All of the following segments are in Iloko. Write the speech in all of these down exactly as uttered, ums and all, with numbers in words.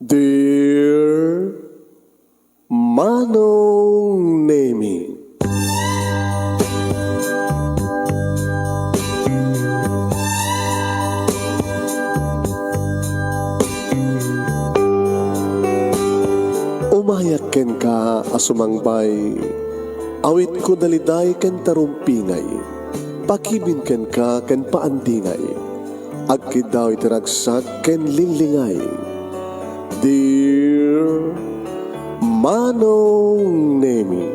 Dear Manong Nemi. Umayak kenka a sumangbay, awitko daliday ken tarumpingay, pakibin kenka ken paandingay, agkiddaw iti ragsak ken linglingay. Dear Manong Nemi,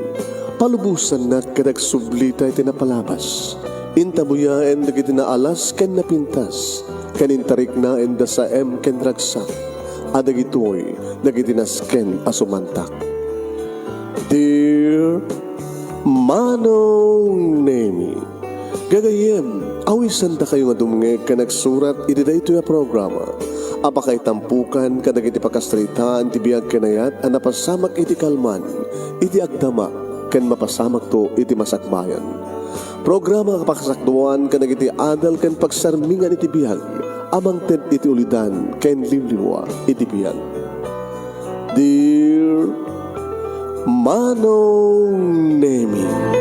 palubosannak ket agsublita iti napalabas. Intabuyaen dagiti naalas ken napintas, ken intariknaen da saem ken ragsak, a dagitoy dagiti nasken a sumantak. Dear Manong Nemi, gagayyem, awisandakayo nga dumngeg ken agsurat iti daytoy a programa a pakaitampokan kadagiti pakasaritaan ti biag ken ayat a napasamak iti kalman, iti agdama, ken mapasamakto iti masakbayan. Programa a pakasakduan kadagiti adal ken pagsarmingan iti biag a mangted iti ulidan ken liwliwa iti biag. Dear Manong Nemi.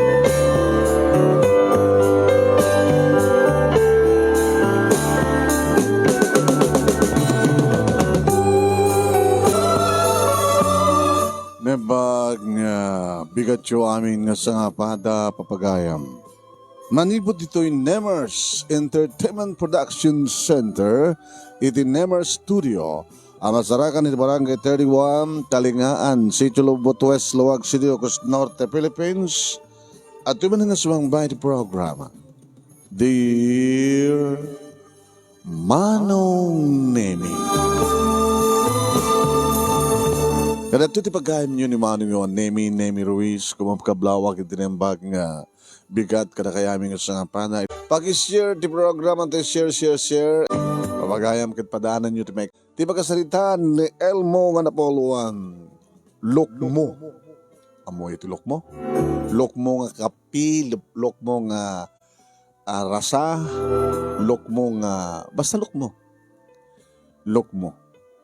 Naimbag nga bigatyo amin nga sangapada, papagayam. Manipud ditoy Nemers Entertainment Production Center iti Nemers Studio a masarakan iti Barangay thirty-one, Talingaan, Sitio Lobot West, Laoag City, Ilocos Norte, Philippines. At tumanen nga sumangba iti programa, Dear Manong Nemi. Kadagitoy ti pagayamyo ni Manong Nemi, Nemi Ruiz, kumapkablawak iti naimbag nga bigat kadakayami nga sangapada. Paki-share ti programa, ti share, share, share. Papagayam ket padaananyo ti mic. Ti pakasaritaan ni Elmo nga napauluan, Lukmo. Ammoyo ti lukmo? Lukmo nga kapi, lup-, lukmo nga, ah, rasa, lukmo nga, basta lukmo. Lukmo.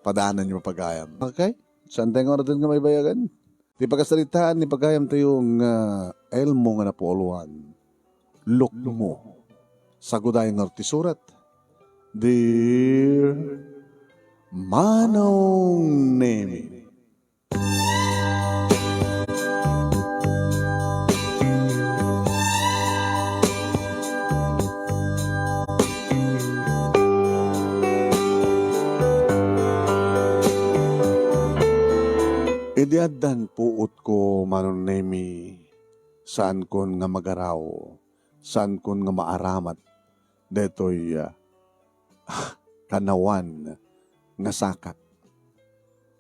Padaananyo, papagayam. Okay? Saan tayo nga oras nga may bayagan? Ti pakasaritaan ni pagayamtayo nga Elmo nga napauluan, Lukmo. Saguday nga ti surat, Dear Manong Nemi. Idi addan puotko, Manong Nemi, saankon nga magaraw, saankon nga maaramat daytoy, ah, kanawan nga sakak.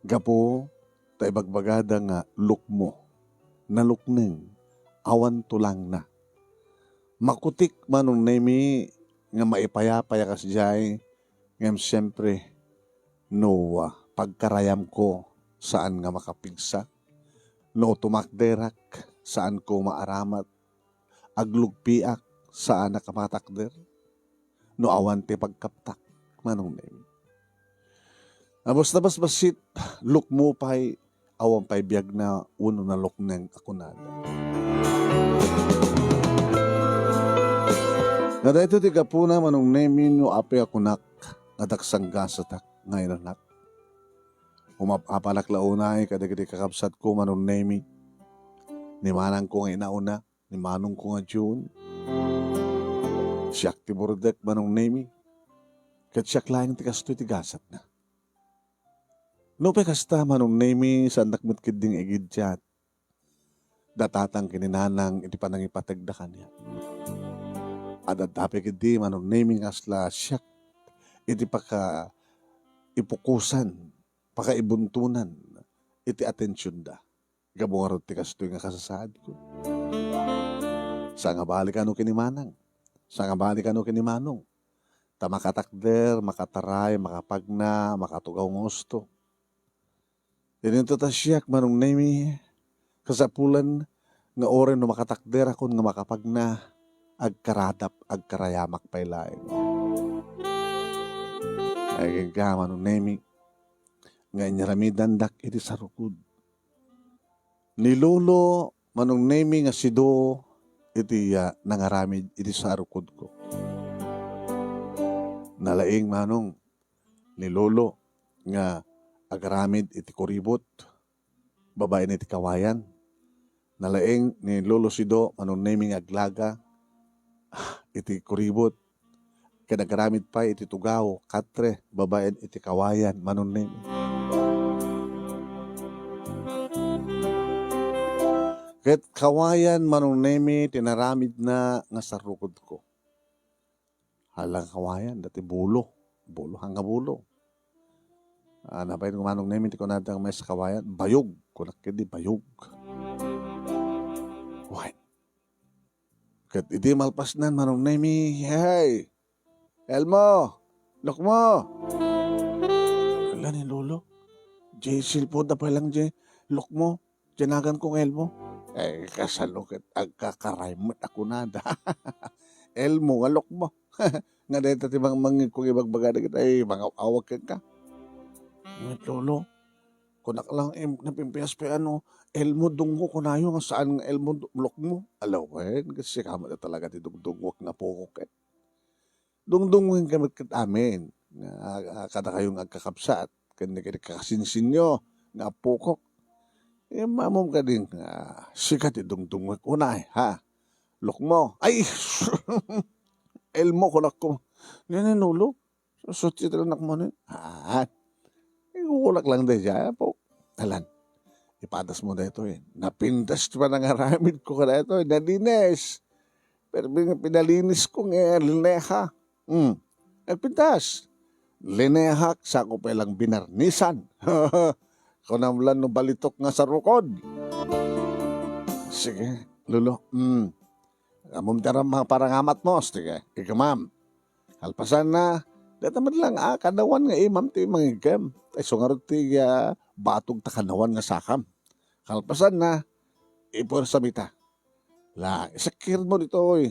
Gapu ta ibagbagada nga lukmo, nalukneng, awan tulangna. Makutik, Manong Nemi, nga maipayapay a kasdiay, ngem siempre, no, ah, pagkarayamko, saan nga makapigsa. No tumakderak, saanko maaramat. Aglugpiak, saanak a matakder. No awan ti pagkaptak, Manong Nemi. Nabasnabassit, lukmo pay, awan pay biagna, wenno nalukneng a kunada. Nga daytoy ti gapuna, Manong Nemi, no apay a kunak, nga daksanggasatak nga inanak. Umap-apalak la unay kadagiti kakabsatko, Manong Nemi. Ni manangko nga inauna, ni manongko nga June. Siak ti burdek, Manong Nemi. Ket siak laeng ti kastoy ti gasatna. Nupay kasta, Manong Nemi, saannak met ketdi nga igiddiat. Datatang ken ni nanang iti panangipategda kaniak. Ad-adda pay ketdi, Manong Nemi, nga kasla siak iti pakaipukosan, pakaibuntonan iti atensionda. Gapu ngarud ti kastoy nga kasasaadko. Sangabali kano ken ni manang. Sangabali kano ken ni manong. Ta makatakder, makataray, makapagna, makatugaw nga husto. Idinto ta siak, Manong Nemi, kasapulan nga uray no makatakderakon nga makapagna, agkaradap, agkarayamak pay laeng. Ay, kenka, Manong Nemi, nga inyaramidandak iti sarukod. Ni Lolo Manong Nemi nga sido iti, ah, nangaramid iti sarukodko. Nalaing, Manong, ni Lolo nga agaramid iti kuribot, babaen iti kawayan. Nalaing ni Lolo Sido, Manong Nemi nga aglaga, ah, iti kuribot. Ket agaramid pay iti tugaw, katre, babaen iti kawayan, Manong Nemi. Ket kawayan, Manong Nemi, ti naramidna nga sarukodko. Hala, kawayan, dati bulo. Bulo, hangga bulo. Ah, napain ko, Manong Nemi, ti kunada nga maysa kawayan, bayog. Kunak ketdi, bayog. Wen. Ket idi malpasnan, Manong Nemi, hey! Elmo! Lokmo! Ala ni Lolo. Jay, cellphone da pa lang, Jay. Lokmo. Tinagan ko nga Elmo. Eh, kasano ket agkakaray met a kunada. Elmo nga lokmo. Nga dayta ti mangmangngeg ko nga ibagbaga dagiti ay mangaw-awag kenka. Ngunit, Lolo, kunak lang, em, napimpias pay ano, Elmo Dungo kunayo nga saan nga Elmo Du-, lokmo. Ala wen, ket sika met talaga ti dungdungwak nga pukok ket. Dungdungngoenka met ket amin nga, ah, kadakayo nga agkakabsat ken dagiti kasinsinyo nga apukok. Immamom kadi nga sika ti dungdungngoek unay, ha? Lokmo. Ay! Elmo, kunak ko. Nini, Lolo? Susut ti anak mo ni? Ah, ikukulak lang daydiay, apo. Alan, ipadas mo daytoy. Napintas ti panangaramid ko kadaytoy. Nalinis. Pero pin-, pinalinis ko nga lineha. Hmm. Nagpintas. Linehak, sako pay lang binarnisan. Kunam lang no balitok nga sarukod. Sige, Lolo. Hmm. Ammom ti aram-, mga parangamat mo, sige. Ika, ma'am. Kalpasanna, dayta met lang, ah, kanawan nga imam ti mangigkem. Isu ngarud ti, ah, batog ta kanawan nga sakam. Kalpasanna, ipuersa mi ta. La, isakir mo ditoy.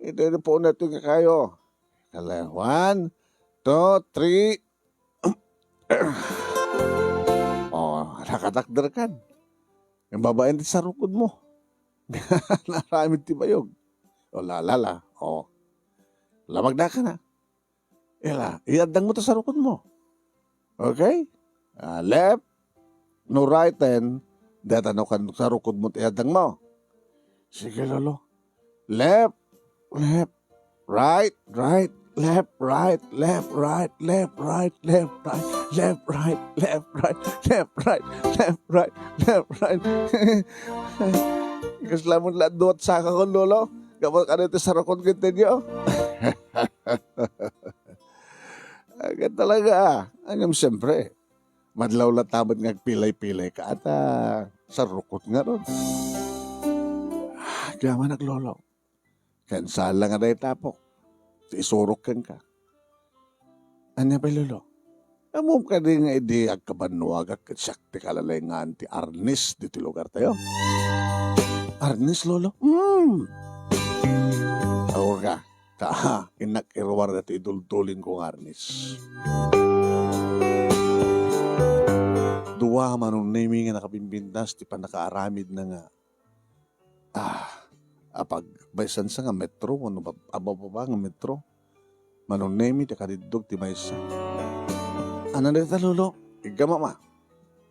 Ito, ito po na ito nga kayo. Kala, one, two, three. Oh, nakatakder kan. Yung babaen ti sarukod mo. Naramid ti bayog. O, lalala. O. Lamagda ka na. Ila, iyaddang mo ta sarukod mo. Okay? Ah, left, no right, and deta no kan sarukod mo ti iyaddang mo. Sige, Lolo. Left, left, right, right, left, right, left, right, left, right, left, right, left, right, left, right, left, right, left, right, left, right. Kasla mo la duwat saka ko, Lolo. Gapu kada iti sarukod ket tenyo. Agay talaga, ah. Ngem, siyempre, madlawla ta met nga agpilay-pilay ka, at, ah, sarukod ngarud. Ah, kaya manak, Lolo. Ken saan lang nga dayta, apo. Ti isurok kenka. Ania pay, Lolo? Ammom kadi nga idi agkabannuagak ket siak ti kalalengan ti arnis ditoy lugar tayo? Arnis, Lolo? Hmm. Aw ka. Ta, innak iruar dati idultulin ko nga arnis. Dua, Manong Nemi, nga nakabimbintas ti pannakaaramidna nga, ah, apag-, maysa sa nga metro, wenno bab-, abababa nga metro. Manong Nemi, ti kadiddog ti maysa. Ania dayta, Lolo? Iggamam, a.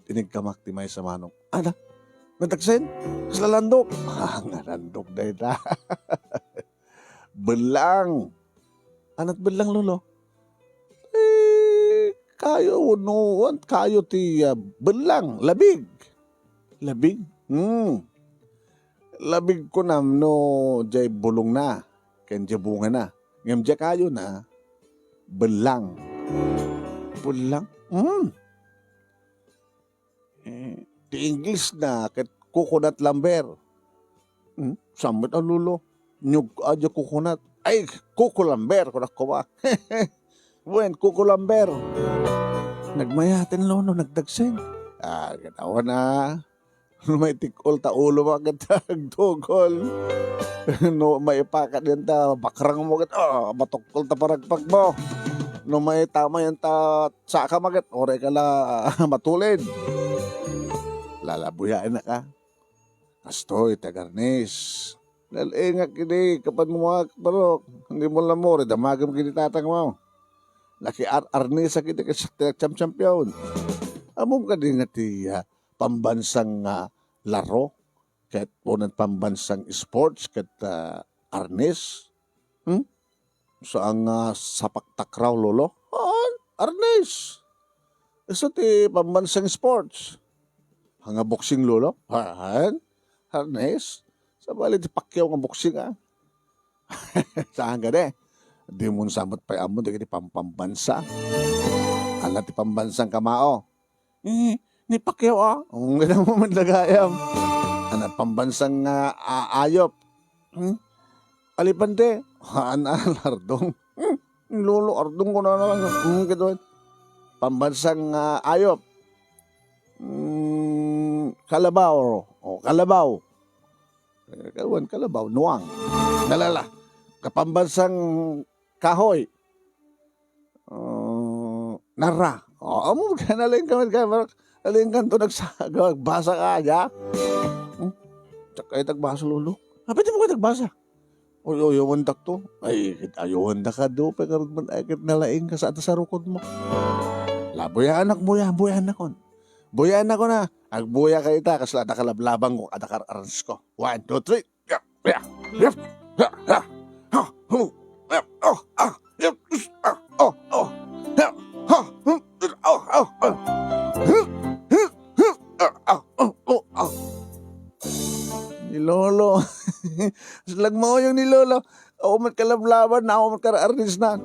Iniggamak ti maysa, Manong. Ada? Nadagsen? Kasla landok? Ah, nga landok dayta. Bellang. Ania ti bellang, Lolo? Eh, kayo, no, wan, kayo ti, ah, bellang, labig. Labig? Hmm. Labig kunam no diay bulongna, ken diay bungana. Ngem diay kayona, bellang. Bellang? Hmm. Eh, ti English na ket coconut lumber. Hmm? Saan met a, Lolo? Niyog-, a, diay coconut. Ay, cucumber, kunak koma. Wen, cucumber. Nagmayaten, Lolo, nagdagsen. Ah, ganawan a. Lumay tik-ol ta ulo mo ket agdugol. No, maipakat yan ta, bakrang mo ket, ah, matukkol ta paragpag mo. No maitama yan ta saka maket, oray ka la matulid. Lalabuyaennak a. Kastoy, ti agarnis. Lal-ingak idi, kapan mo nga, barok. Hindi mo lang mo, damagem kidi tatang mo. Nakiar-arnisak idi ket siak ti nagchampion. Ammom kadi nga ti, ah, pambansang, ah, laro? Ket unen pambansang sports ket, ah, arnis? Hmm? Saan nga sapaktakraw, Lolo? Haan, arnis. Isu ti pambansang sports. Nga boxing, Lolo? Haan, arnis. Sabali ti Pacquiao nga boxing, ah. Saan kadi? Di mo sa met pay ammo, dagiti pampambansa. Ala ti pambansang kamao. Eh, ni Pacquiao, ah. Ang ganda mo man lagayam. Ano, pambansang, ah, a-, ayop. Hmm? Alipante. Haan, lardong. Hmm? Lolo, ardong ko na naman. Hmm, gano'n. Pambansang, ah, ayop. Hmm, kalabaw. O, kalabaw. Eh, kawan, kalabaw, nuang. Nalala. Kapambansang kahoy. Ah, narra. O, ammom ka, nalingkan ka, Mark. Nalingkan to nagsa-, nagbasa ka, ya? Hmm? Diak kayat agbasa, Lolo. Apay, di mo kayat agbasa? Uy, uy, ayawandak to. Ay, ket ayawandak a, di pay ngarud man, ay, ket nalaing ka sa atas a rukod mo. La, buyaannak, buya, buyaannakon. Buyaannakon a. Agbuya ka ita, kasla adda kalablabangko, adda kar-, arnisko. One, two, three. Ya, ya, ya, ya, ya. Ha, hu, ya, oh, ah, ya, ah, oh, oh. Ya, ha, hu, oh, oh, oh. Ah, ah, oh, oh, ah. Ni Lolo. Slag mauyong ni Lolo. Awan met kalablaban, awan met kar-arnisnan.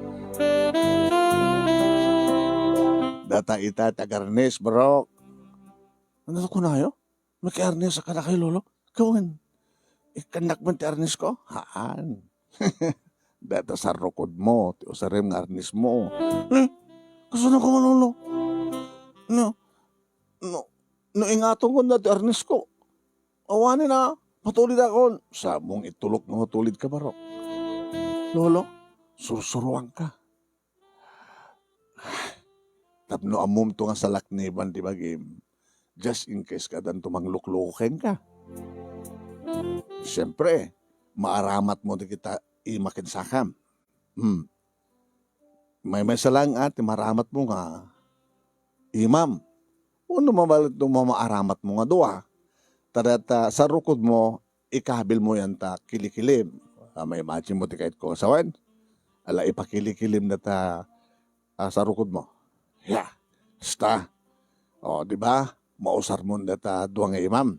Data ita ti agarnis, barok. Ano to kunayo? Makiarnis a kadakayo, Lolo? Kawan. Ikkannak man ti arnisko? Haan. Data sa rukod mo, ti usarem nga arnis mo. Eh, kasano ka, Lolo? No, no, no, ingaton ko na ti arnisko. Awanen a, matulid akon. Samong itulok nga matulid ka, barok. Lolo, sursuruan ka. Tapno ammom to nga salakniban ti bagim, just in case kadanto manglukloko kenka. Siempre, maaramat mo dagita ima ken sakam. Hmm. Maymaysa lang a ti maaramat mo nga imam. Wenno mabalinto nga maaramat mo nga dua. Ta data sa rukod mo, ikabil mo yan ta kilikilim. Ah, ma-imagine mo ti kayatko nga sawen? Ala, ipakilikilim na ta, ah, sa rukod mo. Ya, basta. O, di ba? Mausar mo data dua nga imam.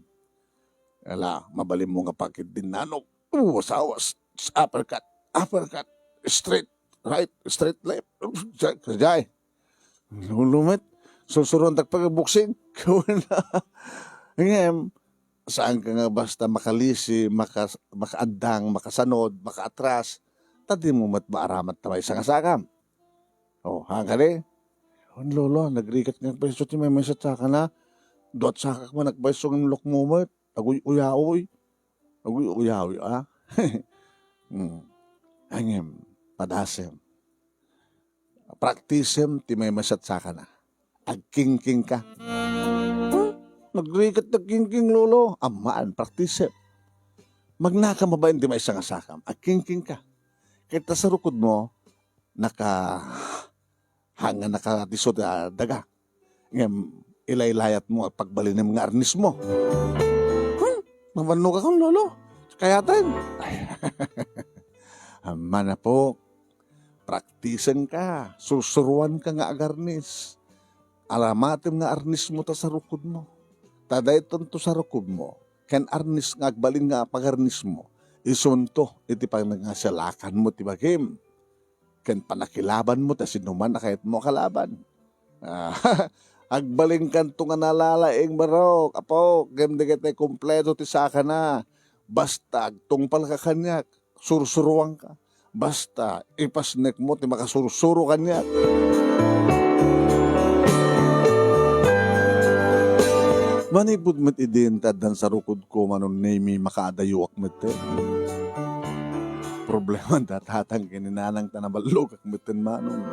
Ala, mabalin mo nga pakidinnanok. Oo, sawas. Uppercut, uppercut, straight right, straight left. Jay, jay. Lolo met, sursuruantak pagboxing. Kawan na. Ngem, saan ka nga basta makalisi, maka-, makaaddang, makasanod, makaatras, ta di mo met maaramat ta maysa nga sakam. O, haan kadi? Wen, Lolo, nagrigat nga payso ti maymaysa a sakana. Duat sakak man agpayso ngem lukmo met. Aguy-uyaw, uy. Aguy-uyaw, a? Hmm. Ngem, padasem. Praktisem ti maymaysa a sakana. Agkingking ka. Hmm? Nagrigat ti agkingking, Lolo. Ammaan, praktisem. Magnaka mabain ti maysa nga sakam. Agkingking ka. Ket ta sa rukod mo, naka-, haan nga nakadisso ti daga. Ngem ilaylayat mo nga pagbalinem nga arnis mo. Hmm? Mabanno ka kon, Lolo? Kayaten? Ay. Amman, apo, praktisen ka, sursuruan ka nga agarnis. Aramatem nga arnis mo ta sa rukod mo. Ta daytonto sa rukod mo, ken arnis nga agbalin nga pagarnis mo, isunto iti panangasalakan mo ti bagim. Ken panakilaban mo ta sinuman a kayat mo a kalaban. Ah, agbalinkanto nga nalalaing, barok, apo, ngem dagiti kompleto ti sakana. Basta agtungpalka kaniak, sursuruanka. Basta ipasnek mo ti makasursuro kaniak. Manipud met idin ta addan sa rukodko, Manong Nemy, makaadayuak met, eh. Problema da tatang ken ni nanang ta naballogak metten, Manong.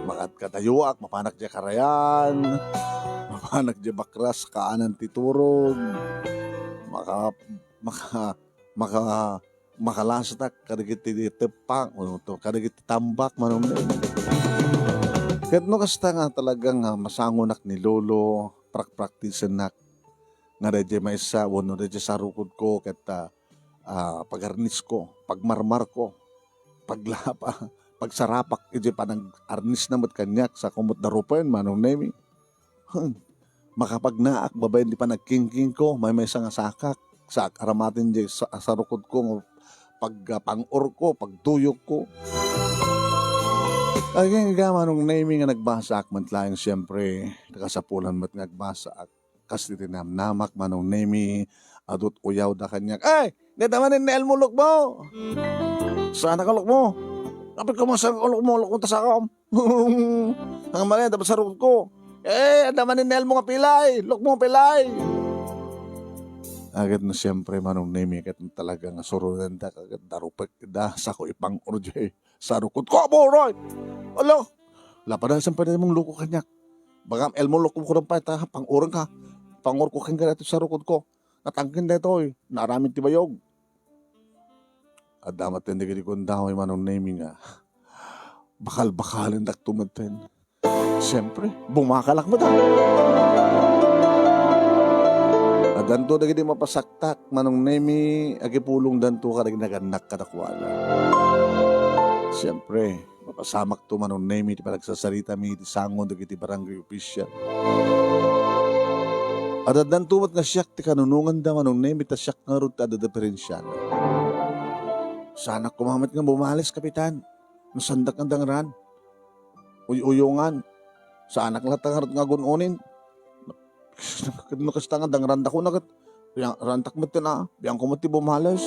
Makatkatayoak, mapanak diay karayan, mapanak diay bakras, kaanan ti turog, maka-, maka-, maka-, makalasatak kadagiti teppang, o to, kadagiti tambak, Manong Nemi. Ket no kasta nga talagang, ah, masangonak ni Lolo, prakpraktisennak nga daydiay maysa wenno daydiay sarukodko ket, ah, ah, pagarnisko, pagmarmarko, paglapa-, pagsarapak idiay panag-arnisna met kaniak, sako met darupen, Manong Nemi. Hmm. Makapagnaak babaen ti panagkingkingko, maymaysa nga sakak, saak aramaten diay sa-, sarukodko nga pag-, ah, pang-orko, pagtuyokko. Agingga, Manong Nemi, nga nagbasaak met laeng, siempre, nakasapulan met nga agbasaak. Kas ti tinamnamak, Manong Nemi, adu ti uyawda kaniak. "Ay, dayta manen ni Elmo, lokmo!" "Saan a lokmo? Apay ka mo, saan a lokmo, lokmo ta sakam?" "Ang mali, dapat sarukodko." "Eh, adda manen ni Elmo nga pilay, lokmo, pilay!" Agad na siyempre, Manong Nemi, ket talaga nga surodandak, agad darupek da, sako ipang-or diay sarukodko. "Aburay! Ala! Lapada, saan pay dayta mong loko kaniak? Baga Elmo, lokmo, kunam pay ta pang-orenka. Pang-orko kenka daytoy sarukodko. Natangken daytoy, naaramid ti bayog." Adda met dagiti kuan da, Manong Nemi, nga bakal-bakalendakto metten. Siyempre, bumakalak met, a. Addanto dagiti mapasaktak, Manong Nemi, agipulongdanto kadagiti nagannak kadakuada. Siyempre, mapasamakto, Manong Nemi, ti panagsasaritami iti sango dagiti barangay official. Addanto met nga siak ti kanunonganda, Manong Nemi, ta siak ngarud ti adda diperensiana. Saanak koma met nga bumales, Kapitan. No saandak nga dangran, uy-uyongan. Saanak latta ngarud nga agun-unin. No kasta nga dangrandakon ket, biang-, rantak metten, a, biangko met ti bumales.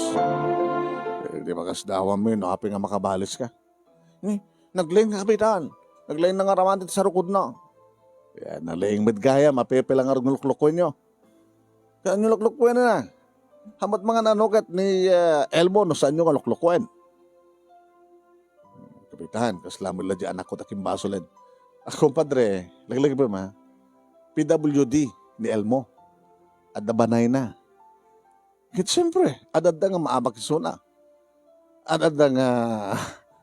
Eh, di ba kasdaawanmi no apay nga makabaleska? Eh, naglaing, Kapitan. Naglaing na nga aramid ti sarukodna. Ya, nalaing met gayam, apay pay la ngarud nga luklukuenyo? Saanyo luklukuenna? Hamat mangan-ano ket ni, eh, Elmo no saanyo nga luklukuen? Kapitan, kasla met la diay anakko ta kimbasolen. A, kumpadre, laglagipem, a. P W D ni Elmo. Adda banayna. Ket siyempre, ad-adda nga maabak isuna. Ad-adda nga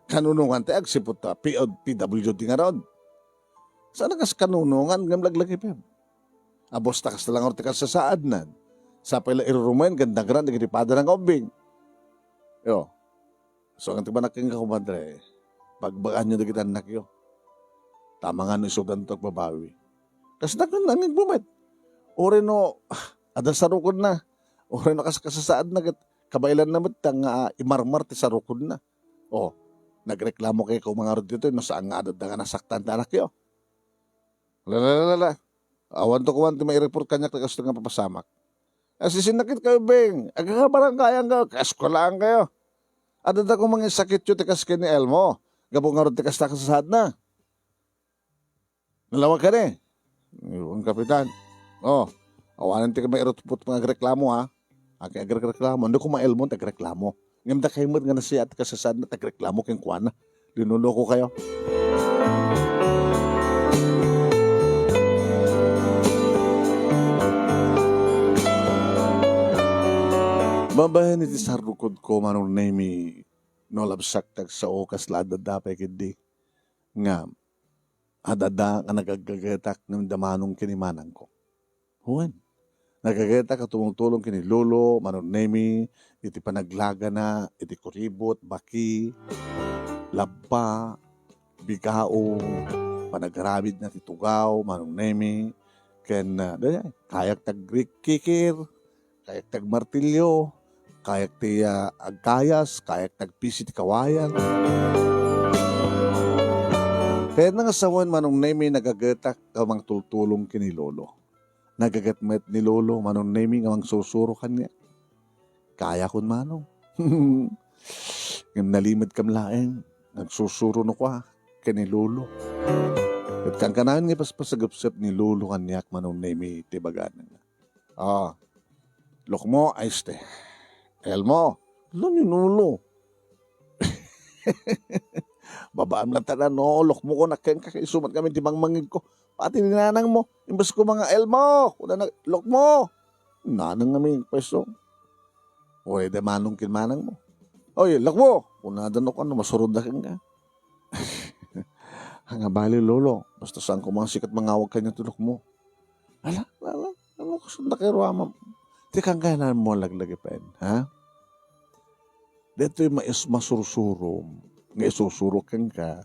kanunongan ti agsipud ta P-, P W D ngarud. Saan a kas kanunongan ngem laglagipem? A, basta kasta la ngarud ti kasasaadnan. Sapay la irurumen ken dagran dagiti padana nga ubbing. Yo. So, ti kunak kenka, kumadre, bagbaanyo dagiti annakyo. Ta amangan no isudanto agbabawi. Kasla ket nangngegmo met. Uray no, ah, adda sarukodna. Uray no kas-, kasasaadna ket kabaelanna met ta nga, ah, imarmar ti sarukodna. O, nagreklamo kay koma ngarud ditoy no saan nga adda nga nasaktan ti anakyo. Lalalala. Awanto koma ti maireport kaniak ti kastoy nga papasamak. Asisinnakit kayo, Beng. Agkakabaranggayan kayo. Kaeskuelaan kayo. Adda koma nga sakityo ti kas ken ni Elmo. Gapu ngarud ti kasta kasasaadna. Nalawag ka ni? Iwan, Kapitan. O, awanen ti mairutpot nga agreklamo, ha? Ag-, agreklamo. Andi koma Elmo ti agreklamo. Ngem dakay met nga nasiat ti kasasaadna ti agreklamo kenkuana. Linuloko kayo. Babaen iti sarukodko, Manong Nemi, no labsak ti agsao, kasla adda pay ketdi. Nga, ad-adda nga nagagagetak ngem da manong ken ni manangko. Wen, nagagagetak a tumultulong ken ni Lolo, Manong Nemi, iti panaglagana, iti kuribot, baki, labba, bigao, panagarabidna ti tugaw, Manong Nemi, ken, ah, dayay, kayak ti agrikkikir, kayak ti agmartilyo, kayak ti, ah, agkayas, kayak ti agpisi ti kawayan. Kayatna nga sawen, Manong Nemi, nagagetak a mangtultulong ken ni Lolo. Nagaget met ni Lolo, Manong Nemi, nga mangsusuro kaniak. Kayakon, Manong. Ngem nalimed kam laeng, nagsusuro no kua ken ni Lolo. Ket kankanayon nga ipaspasagepsep ni Lolo kaniak, Manong Nemi, ti bagana nga, "Ah, Lokmo, ayste. Elmo, lo ni Lolo. Babaam latta no, lokmo ko, nakken ka, isu met ngamin ti mangmangegko. Pati ni nanangmo, imbes ko manga, "Elmo," kunana, "Lokmo." Nanang ngamin, pwesto. Uray da manong ken manangmo. "Oy, lokmo," kunada no, kano, masurodda kenka. Ania bali, Lolo, basta saan ko masikat mangawag kaniak ti lokmo. Ala, ala, ano, kasanda kayo, Amam? Ti kangkayananmo a laglagipen, ha? Detoy mais-, masursurom nga isursurok kenka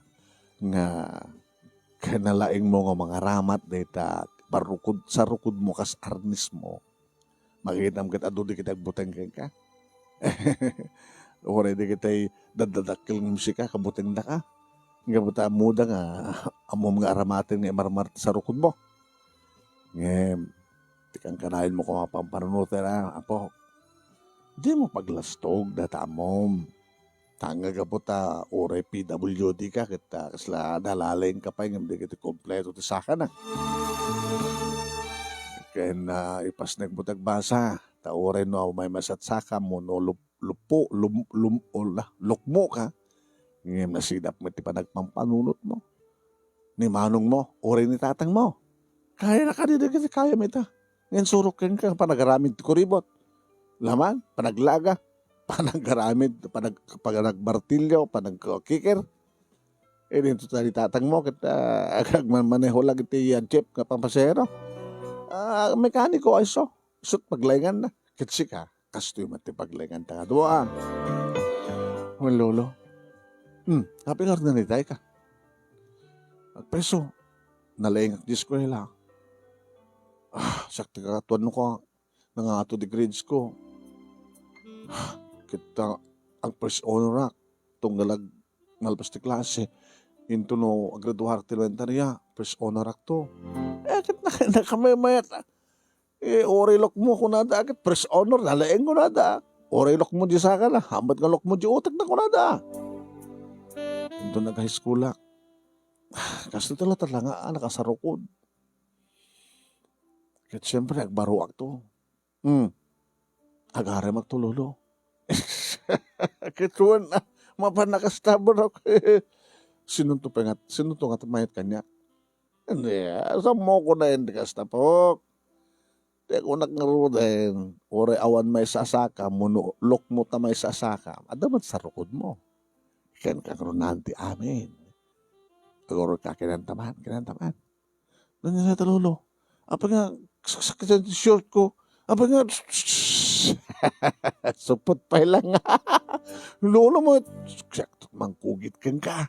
nga kinalaingmo nga mangaramat dayta parrukod, sarukodmo kas arnesmo. Makitam ket adu dagiti agbuteng kenka. Uray dagiti daddadakkel ngem sika, kabutengdaka. Ngem ta ammoda nga ammom nga aramaten nga imarmar ti sarukodmo. Ngem, ti kankanayon mo koma pampanunoten a, Apo, dimo paglastog data ammom. Ta nga gapu ta uray P W D ka, ket, ah, kasla nalalaing ka pay ngem dagiti kompleto ti sakana. Ken, ah, ipasnek mo ti agbasa, ta uray no maymaysa ti sakam wenno lup-, luppo-, lum-, lum-, o la-, lukmo ka, ngem nasidap met ti panagpampanunotmo. Ni manongmo, uray ni tatangmo. Kayana kadi dagiti kayam ita. Ngem surok kenka, panagaramid ti kuribot. Laman, panaglaga, panagaramid, panag-, panagmartilyo, panagkikir. Eh, dito ta ni tatangmo, ket, ah, ag-, agmanmaneho lang iti, ah, jeep nga pampasahero. Ah, mekaniko, ay so. Isut paglainganna. Ket sika, kastoy met ti paglainganta nga dua. Wen, Lolo. Hmm, apay nga nanitay ka? Agpreso, nalaingak ti eskuela. Ah, siak ti kakatuan no ka, nangato ti grades ko. Ah, ket ta, ag-first honor ak, tunggal ag-, nalpas ti klase. Into no, aggraduar ti elementarya, first honor ak to. Eh, ket nak-, nakamaymayat, ah. Eh, uray lukmo kunada ket first honor, nalaing kunada. Uray lukmo di sakana, hamat nga lukmo di utek na kunada. Ito nag-high school ak. Kastoy talaga nga nakasarukod. Ket siyempre, agbaroak to. Hmm. Agarem ak to, Lolo. Ket wen, ah, mapan nakastabon ak. Sinunto pa nga, sinunto nga mayat kaniak. Hindi, ah, sammo ko na hindi kasta po. Ti kunak ngaruden, uray awan maisasaka, muno lokmo ta maisasaka, adda met sarukodmo. Ken kagrunan ti amin. Agurod ka, kinantaman, kinantaman. Nangyari ta, Lolo? Apa nga, saksakitan ti short ko. Apa nga, supot pa lang. Lolo mo, sakto, mangkugit kenka.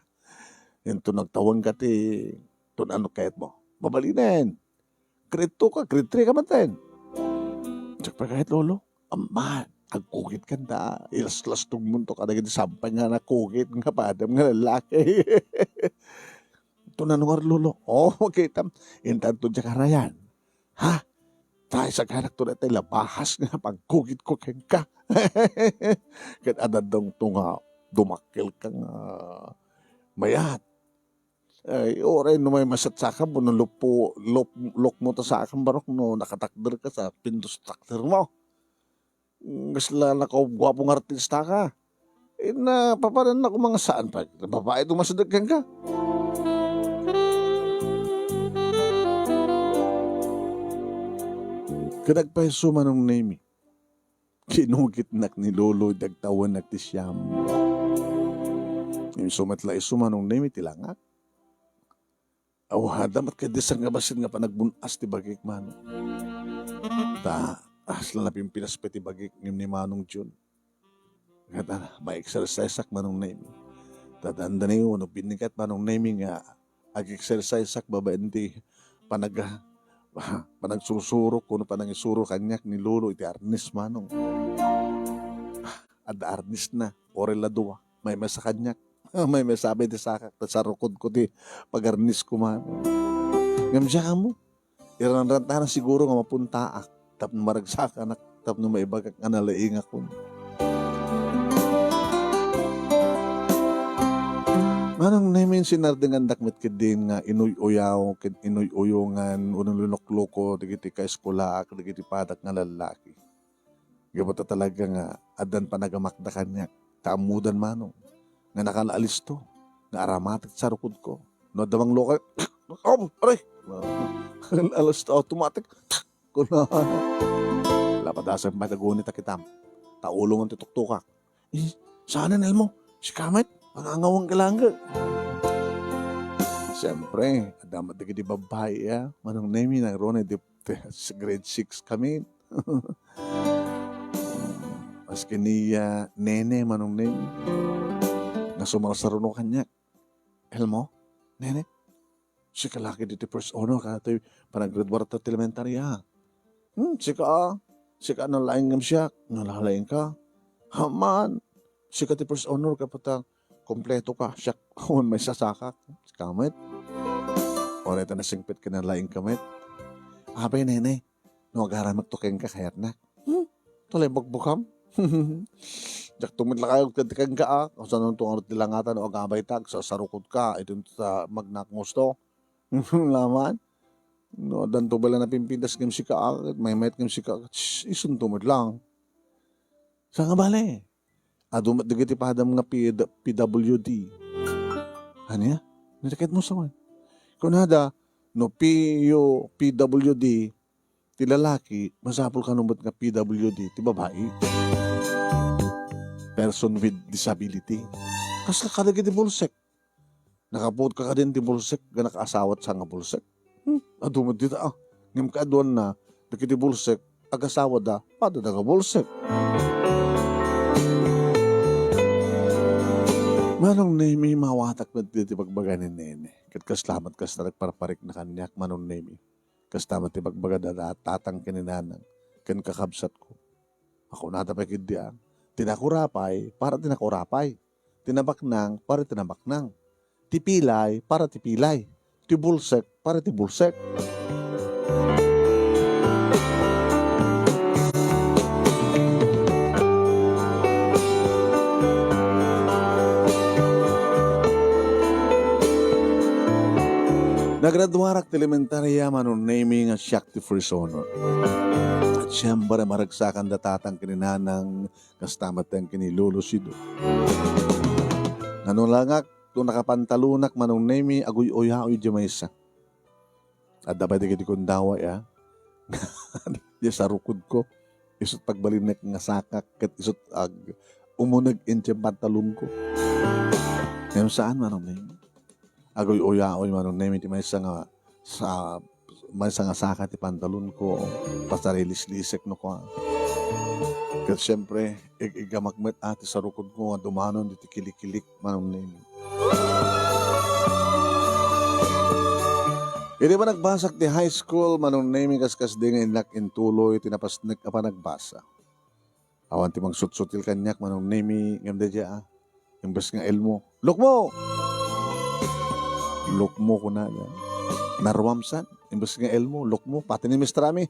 Ito nagtawag ka ti, tun ano kayat mo? Mabalinen. Grade two ka, grade three ka man tayo. Siak pay kayat, Lolo. Amman, agkugit kanda. Ilaslastog mo to kadagiti sampay nga nakugit nga padam nga lalaki. Ito na nungar, Lolo. Oh, makita. Intanto diya karayan. Ha? Tay, saganak to na tay labahas nga pagkugit ko kenka. Ket adadong to nga dumakkel ka nga mayat. Ay, uray no maymaysa ti sakam, no lupo-, lop-, lokmo ta sakam, barok no nakatakder ka sa pintos takder mo. Kasla nakaguapo nga artista ka. Inna, papanan na koma nga saan pay. Babae ti umasideg kenka. Ket agpayso, Manong Nemi. Kinugitnak ni Lolo idi agtawennak ti siam. Ngem isu met la isu, Manong Nemi, ti langak. Aw, adda met kaddisan nga bassit nga panagbun-as ti bagik, Manong. Ta, asla napimpinas pay ti bagik ngem ni Manong Jun. Ket, ah, ma-exercise-ak, Manong Nemi. Ta dandani wenno binnigat, Manong Nemi, nga ag-exercise-ak babaen ti panag-, panagsursurok wenno panangisuro kaniak ni Lolo iti arnis, Manong. Adda arnisna, uray la dua, maymaysa kaniak. Maymaysa pay ti sakak, ta sarukodko ti pagarnisko, Manong. Ngem siak, ammo, iranrantana siguro nga mapuntaak tapno maragsakanak tapno maibagak nga nalaingakon. Manong Nemi, sinardengandak met ketdin nga inuy-uyaw ken inuy-uyongan wenno linukluko dagiti kaeskulaak dagiti padak nga lallaki. Gapu ta talaga nga addan panagamakda kaniak, ta ammodan, Manong. nga nakan-alisto, nga aramatek ti sarukodko. No adda manglukay, "Oh, aray!" Alisto, automatic. Kuna, lapadasan pay daguni ta kitam. Ta ulo man ti tuktukak. "Eh, saanen, Elmo? Sika met? Angangawang ka laeng." Siyempre, adda met dagiti babbai, a, Manong Nemi, nangruna idi grade six kami. Maski ni, a, Nene, Manong Nemi. Nga sumarsaruno kaniak. "Elmo? Nene? Sika la ketdi ti first honor kadagiti panaggraduar ta ti elementarya. Hmm, sika, a? Sika nalaing ngem siak, nalalaing ka. Aman, sika ti first honor ket ta kompleto ka, siak awan maisasakak. Sika met." Uray ta nasingpet ken nalaing ka met. "Apay, Nene, no agaramekto kenka, kayatnak." Hmm? Tulay bagbagam? Diak tumit la kayo ket kenka, a. Kasano to nga ti langatan o agabayta, agsasarukodka, iti ta magnak nga husto. Laman. No, addanto bala napimpintas ngem sika, a, ket maymayat ngem sika, ket, shh, isunto met lang. Sa nga bale? Adu met dagiti padam nga P-, P W D. Ania? Nariketmo sa man. Kunada, no P U, P W D, ti lalaki, masapul kano met nga P W D ti babai. Person with disability. Kasla kadagiti bulsek. Nakapuot ka kadin ti bulsek, nga nakaasawat sa nga bulsek. Hmm, adu met dita, a. Ngem kaaduanna, dagiti bulsek, agasawada, padada nga bulsek. Manong Nemi, mawatak met diti bagbaga ni Nene. Ket kasla met kasta nagparparikna kaniak, Manong Nemi. Kasta met ti bagbaga da tatang ken ni nanang ken kakabsatko. Makunada pay ketdi a, ti nakurapay para ti nakurapay, ti nabaknang para ti nabaknang, ti pilay para ti pilay, ti bulsek para ti bulsek. Nagraduarak ti elementarya, Manong Nemi, nga siak ti first honor. At siyempre, maragsakan da tatang ken ni nanang, kasta met ken ni Lolo Sido. Nanulangak, to nakapantalonak, Manong Nemi, aguy-uyaoy di maysa. Adda pay dagiti kundaway, a. Di sarukodko. Isut' pagbalinnek nga sakak, ket isut' ag-, umuneg iti pantalonko. Ngem saan, Manong Nemi. Aguy-uyaoy, Manong Nemi, ti maysa nga sa-, maysa nga saka ti pantalonko, pasarilislisek no kua. Ket siyempre, ig-igamak met, a, ti sarukodko nga dumanon diti kilikilik, Manong Nemi. Idi panagbasak ti high school, Manong Nemi, kaskasdi nga innak intuloy ti napasnek a panagbasa. Awan ti mangsutsutil kaniak, Manong Nemi, ngem daydiay, a. Imbes nga Elmo, "Lukmo!" "Lukmo," kunada. Naruam san? Imbes nga Elmo, "Lukmo." Pati ni Mister Ami,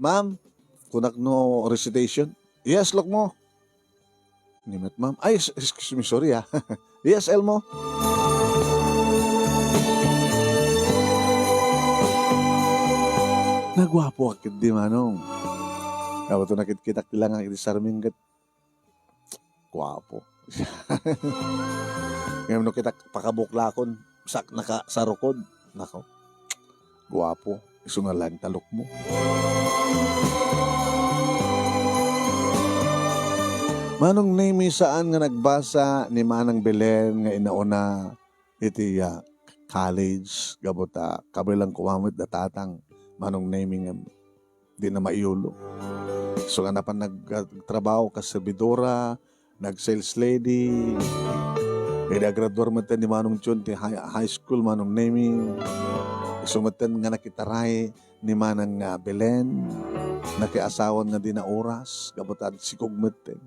"Ma'am," kunak no recitation, "Yes, Lukmo." Ni met, "Ma'am." "Ay, s-, excuse me, sorry, a." "Yes, Elmo." Naguapoak ketdi, Manong. Awan to nakitkitak ti langak iti sarming ket guapo. Ngem no kitak pakabuklakon, sak nakasarukod. Nako. Guapo, isu nga laeng ta Lukmo. Manong Nemi, saan nga nagbasa ni Manang Belen nga inauna iti, ah, college, gapu ta kabilang koma met da tatang, Manong Nemi, ngem dina maiyulo. So, nga napan nagtrabaho kas servidora, nag-sales lady. Idi agraduar metten ni Manong Jun ti high, high school, Manong Nemi. Isu metten nga nakitaray ni Manang, ah, Belen. Nakiasawan nga dina oras, gapu ta agsikog metten.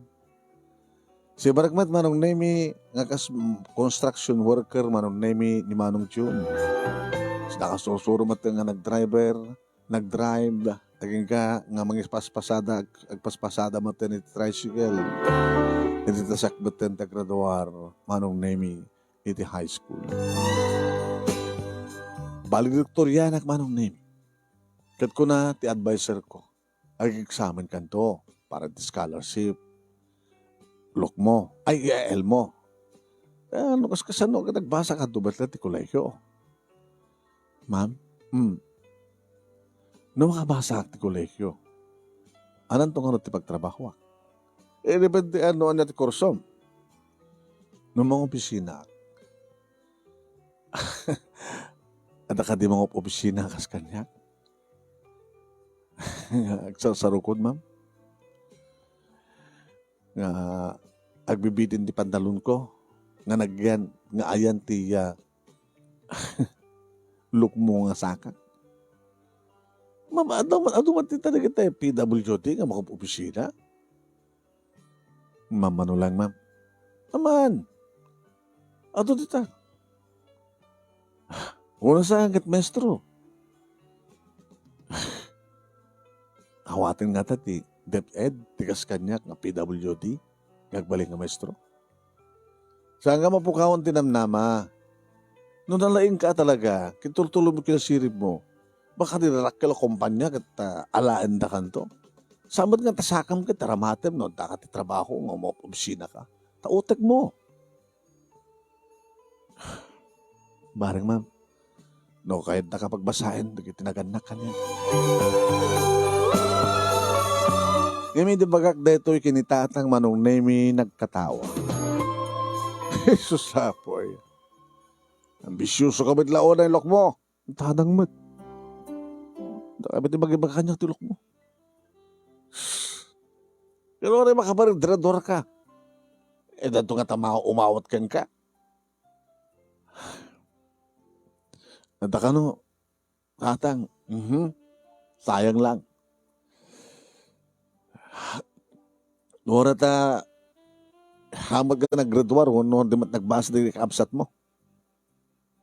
Sibarek met, Manong Nemi, nga kas, mm, construction worker, Manong Nemi, ni Manong Jun. Nakasusuro metten nga nag-driver, nag-drive, agingga nga mangispaspasada, ag-, agpaspasada metten iti tricycle. Iti tasak metten ti agraduar, Manong Nemi, iti high school. Valedictorianak, Manong Nemi. Ket kuna ti adviser ko, "Ag-examen kanto para ti scholarship." Lukmo. Ay, eh, Elmo. Ano, kas-, kasano ka nagbasa ka, adu met la ti kolehio? Ma'am? Hmm. No makabasaak ti kolehio, ananto ngarud ti pagtrabahoak? Eh, depende, ano, ania ti kursom. No mangopisinaak, adda kadi mangopisina kas kaniak? Agsarsarukod, ma'am. Nga agbibitin ti pantalonko, nga nagyan, nga ayan ti, ah, lukmo nga sakak. Ma'am, adu man, adu man ti talaga tayo P W D nga mangopisina? Ma'am, mano lang, ma'am. Aman, adu dita. Una sa ket maestro. Awaten ngata ti DepEd, ti kas kaniak nga P W D, nga agbalin nga maestro. Saan nga mapukawan ti namnama? No nalaingka talaga, ket tultuloymo ken siribmo, baka ti dakkel a kompanya ket, ah, alaendakanto. Saan met nga tasakam ket aramatem no addaka ti trabaho nga umaopisinaka. Ta utekmo. Bareng, ma'am, no kayatdaka pagbasaen dagiti nagannak kaniak. Ngem idi bagak daytoy ken ni Tatang, Manong Nemi nagkatawa. Jesus, apoy. Ambisioso ka met la unay, lukmo. Tadang met. Dakayo ti bagibaga kaniak ti lukmo. Pero uray makaparidrador ka, eh, dadto nga tama umawat kenka. Adda kano, Tatang? Mhm. Sayang lang. Uray ta, hamat ka naggraduar, wenno di met nagbasa dagiti kaabsat mo.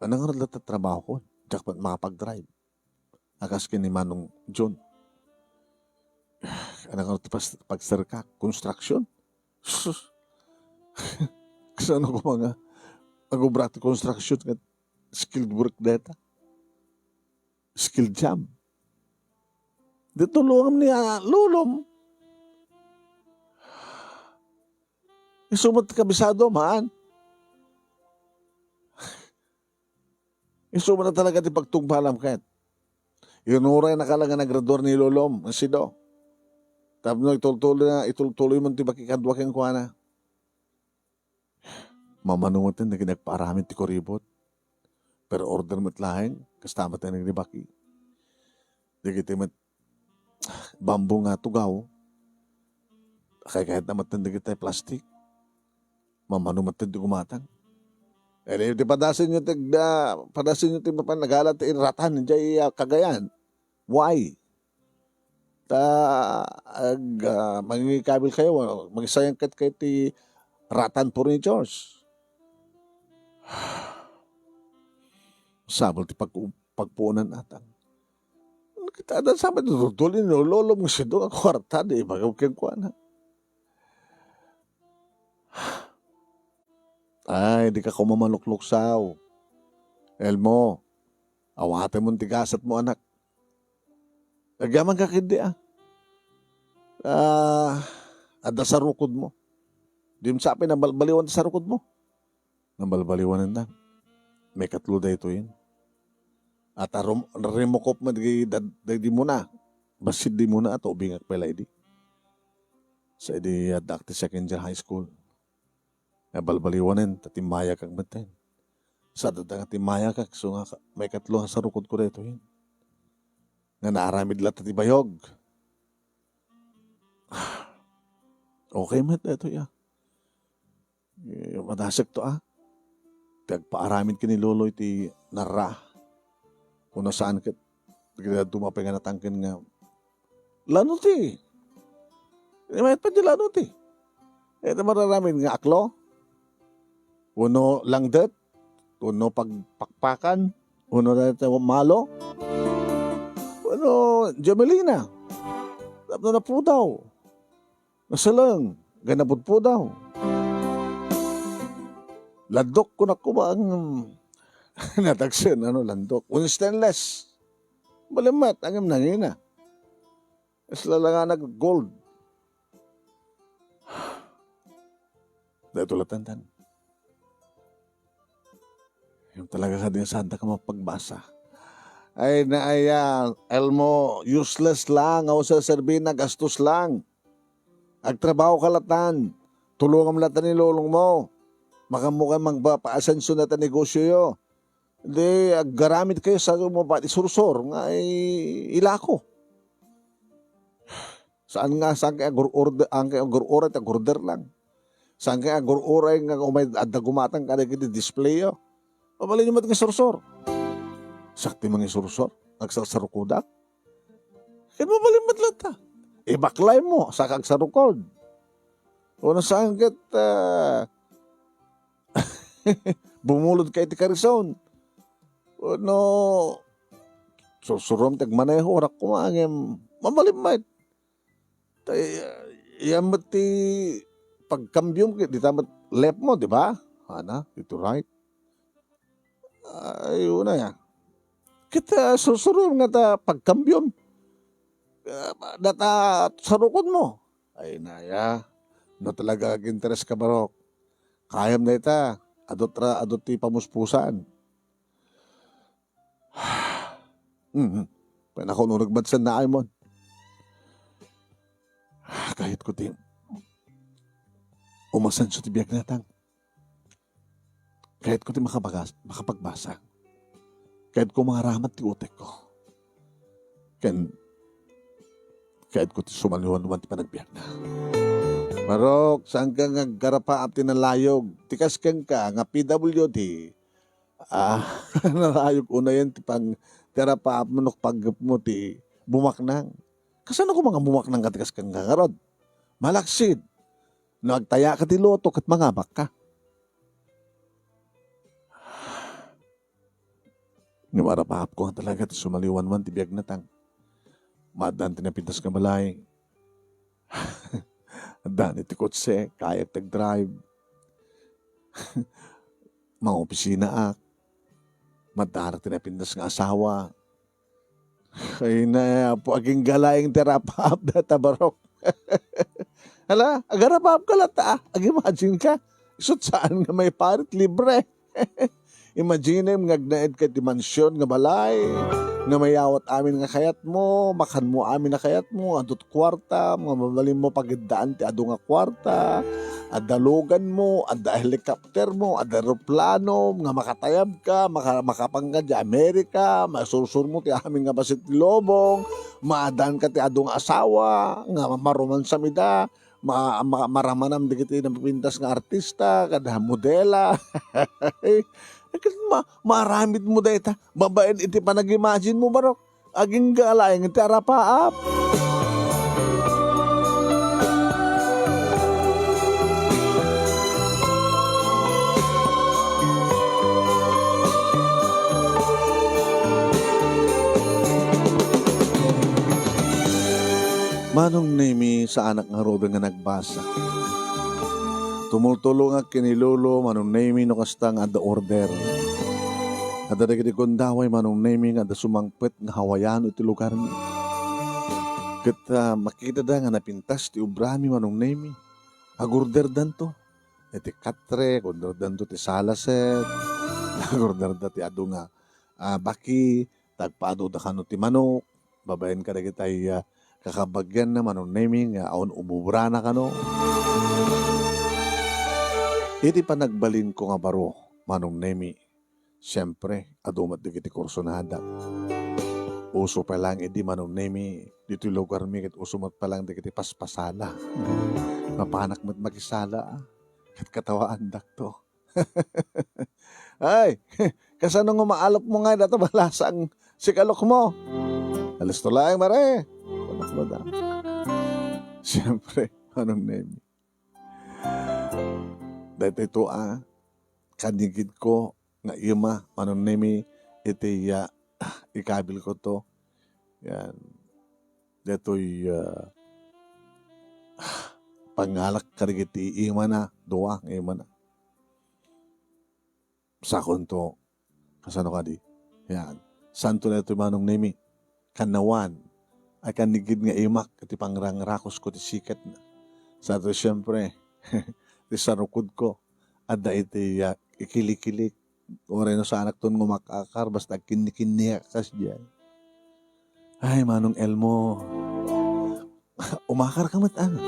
Ania ngarud latta ti trabahokon? Diak met makapag-drive. A kas ken ni Manong John. Ania ngarud ti pas-, pagserkak? Construction? Sus! Kasano koma nga agubra ti construction ket skilled work dayta? Skilled job. Di tulongam ni, ah, lolom. Isu met ti kabisado, maan. Isu met talaga ti pagtungpalam ket. Inuray na ka la nga nagrador ni lolom, nga sido. Tapno itultuloy na, itultuloy mo ti baki kadua kenkuana. Mamano met dagiti nagpaaramid ti kuribot. Pero order met laeng, kasta met ni baki. Dagiti met bambu nga tugaw, kay kayat na met dagiti plastik. Mamano met ti gumatang. Eh, di padasen nyo ti, ah, padasen nyo ti mapan nagala ti ratan, jay, ah, Cagayan. Why? Ta ag, ah, mangingikabil kayo, ah, magsayang ket kay ti Ratan Furnitures. Sabol ti pag-, pagpuonan atan. Kita da sabi, dudulin no lolom nga sido nga kwarta, di ibaga kenkuana. Ay, di ka koma malukluksaw. Elmo, awatem ti gasat mo, anak. Agyaman ka ketdi, ah. Ah, adda sarukod mo. Di mo sapay nabalbaliwan ti sarukod mo. Nabalbaliwanen da. Maikatlo daytoyen. At arum-, rimukop met dagidi, dagidi muna. Bassit di muna at ubingak pay la idi. Sa idi addaak ti second year high school. Nabalbaliwanen, ta timmayakak metten. Sa dada nga timmayakak, so nga ka-, maikatlo nga sarukodko daytoyen. Nga naaramid latta ti bayog. Okay met daytoy, ah. Eh, madasekto, ah. Ti agpaaramid ken ni Lolo iti narra. Kuna saan ket, dagiti dadduma pay nga natangken nga, "Lano ti?" Mayat pay ti lano ti. Eh, ta mararamid nga aklo? Wenno langdet? Wenno pagpakpakan? Wenno dayta malo? Wenno jamelina? Tapno napudaw. Nasaleng, ken napudpudaw. Landok, kunak koma ang natagsen, ano, landok. Wenno stainless. Balimat, angem nangina. Isla la nga nag-gold. Dayto latta, tan. Ngem talaga kadi nga saandak a mapagbasa. Ay, naaya, Elmo, useless lang, awan serserbina, gastos lang. Agtrabaho ka latan. Tulongam latan ni lolong mo. Makanmo kay magpaasenso na ta negosyo yo. Di, aggaramid kayo sa mo pa isursor nga i-, ilako. Saan nga, saan kay agur-order, ang kay agur-order, agur-order lang. Saan kay agur-order nga umay adda gumatang kadagiti display yo. Mabalin met nga isursor. Sakti mangisursor, agsarsarukodak. Ket mabalin met latta. Ibaklay mo, saka agsarukod. Uno saan ket, ah, bumulod ka iti karison. Uno, sursurom ti agmaneho, urak koma, ngem mabalin met. Tay, ah, yan met ti pagkambiom, ket dita met left mo, di ba? Ana, dito right. Ay, una ya. Ket, ah, sursurom nga ta pagkambiom. Ah, data sarukod mo. Ay, naya. No talaga aginteres ka, Barok. Kayam na ita. Adot ra, adot ti pamuspusan. Mm. Panakuno nagmadsan na ay mon. Kayat ko ti umasenso ti biag natang. Kayat ko ti makabagas-, makapagbasa. Kayat ko mangaramat ti utek ko. Ken, kayat ko ti sumaliwan-wan ti panagbiagna. Barok, saan ka nga aggarapaap ti nalayog? Ti kas kenka nga P W D, ah, nalayog unayen ti pang-, ti arapaap mo no paggep mo ti bumaknang. Kasano ko mga bumaknang ka ti kas kenka ngarud? Malaksid. No agtaya ka ti loto ket mangabak ka. Ngem arapaap ko nga talaga ti sumaliwan-wan ti biag natang. Maaddaan ti napintas nga balay. Addaan iti kotse, kayak ti agdrive. Mangopisinaak. Maaddaak ti napintas nga asawa. Ay, na, apo, agingga laeng ti arapaap data, Barok. Hala, agarapaap ka latta, ah. Ag-imagine ka. Isut saan nga maiparit, libre. Imagine nga agnaed ka ti mansion nga balay, nga mayawat amin nga kayat mo, makanmo amin a kayat mo, adut kuarta, nga mabalin mo pagiddaan ti adu nga kuarta, adda logan mo, adda helicopter mo, adda eroplano, nga makatayab ka, maka-, makapan ka di Amerika, masursurmo ti amin nga bassit ti lubong, maaddaan ka ti adu nga asawa, nga marumansam ida, ma-, ma-, maramanam dagiti napipintas nga artista, kada modela. Ket ma-, maaramid mo dayta, babaen iti panag-imagine mo, Barok. Agingga laeng ti arapaap. Manong Nemi, saanak ngaruden nga nagbasa. Tumultulongak ken ni Lolo, Manong Nemi, no kasta nga adda order. Adda dagiti gundaway, Manong Nemi, nga adda sumangpet nga Hawaiano iti lugarmi. Ket, ah, makitada nga napintas ti obrami, Manong Nemi. Agorderdanto iti katre, agorderdanto ti salaset, agorderda ti adu nga, ah, baki, tagpaado da kano ti manok, babaen kadagitay, ah, kakabagianna, Manong Nemi, nga awan umobrana kano. Iti panagbalinko nga baro, Manong Nemi, siempre, adu met dagiti kursonadak. Uso pa lang idi, Manong Nemi, ditoy lugarmi ket uso met pa lang dagiti paspasala. Mapanak met makisala, ah. Ket katawaandakto. Ay, kasano nga maalapmo nga data balasang sikalokmo? Alisto laeng, mare. Kunak mo da. Siyempre, Manong Nemi. Daytoy to, ah, kanigidko nga ima, Manong Nemi, iti, ah, ikabilko to. Yan. Daytoy, ah, pangalak kadagiti imana, dua nga imana. Sakonto, kasano kadi? Yan. Santo daytoy, Manong Nemi. Kannawan, ay kanigid nga imak iti pangrangrakos ko ti siketna. Sato, siyempre, ti sarukod ko, adda iti, ah, ikilikilik. Uray no saanakton nga umakakar, basta agkinnikinniak kasdiay. Ay, Manong Elmo. Umakarka met, ano?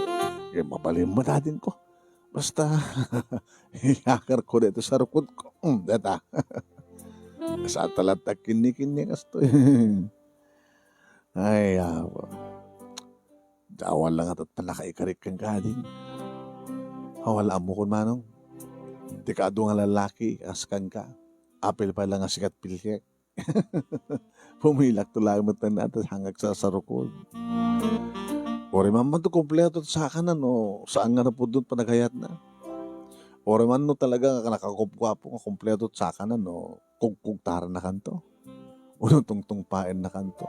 Eh, mabalin met adingko. Basta, iyakarko daytoy sarukodko. Hmm, deta. Saan ta latta agkinnikinniak kastoy. Ay, apo. Awan la nga tat pannakaikarik kenka, ading. Awan la ammokon, Manong. Dika adu nga lalaki, kas kenka. Apil pay la nga sikat pilkek. Pumilakto laeng met ta, ta saan nga agsasarukod. Uray man, Manong, kompleto ti sakana no saan nga napudno ti panagayatna. Uray man no talaga nga nakagupguapo nga kompleto ti sakana no kugkugtarannakanto. Wenno tungtungpaennakanto.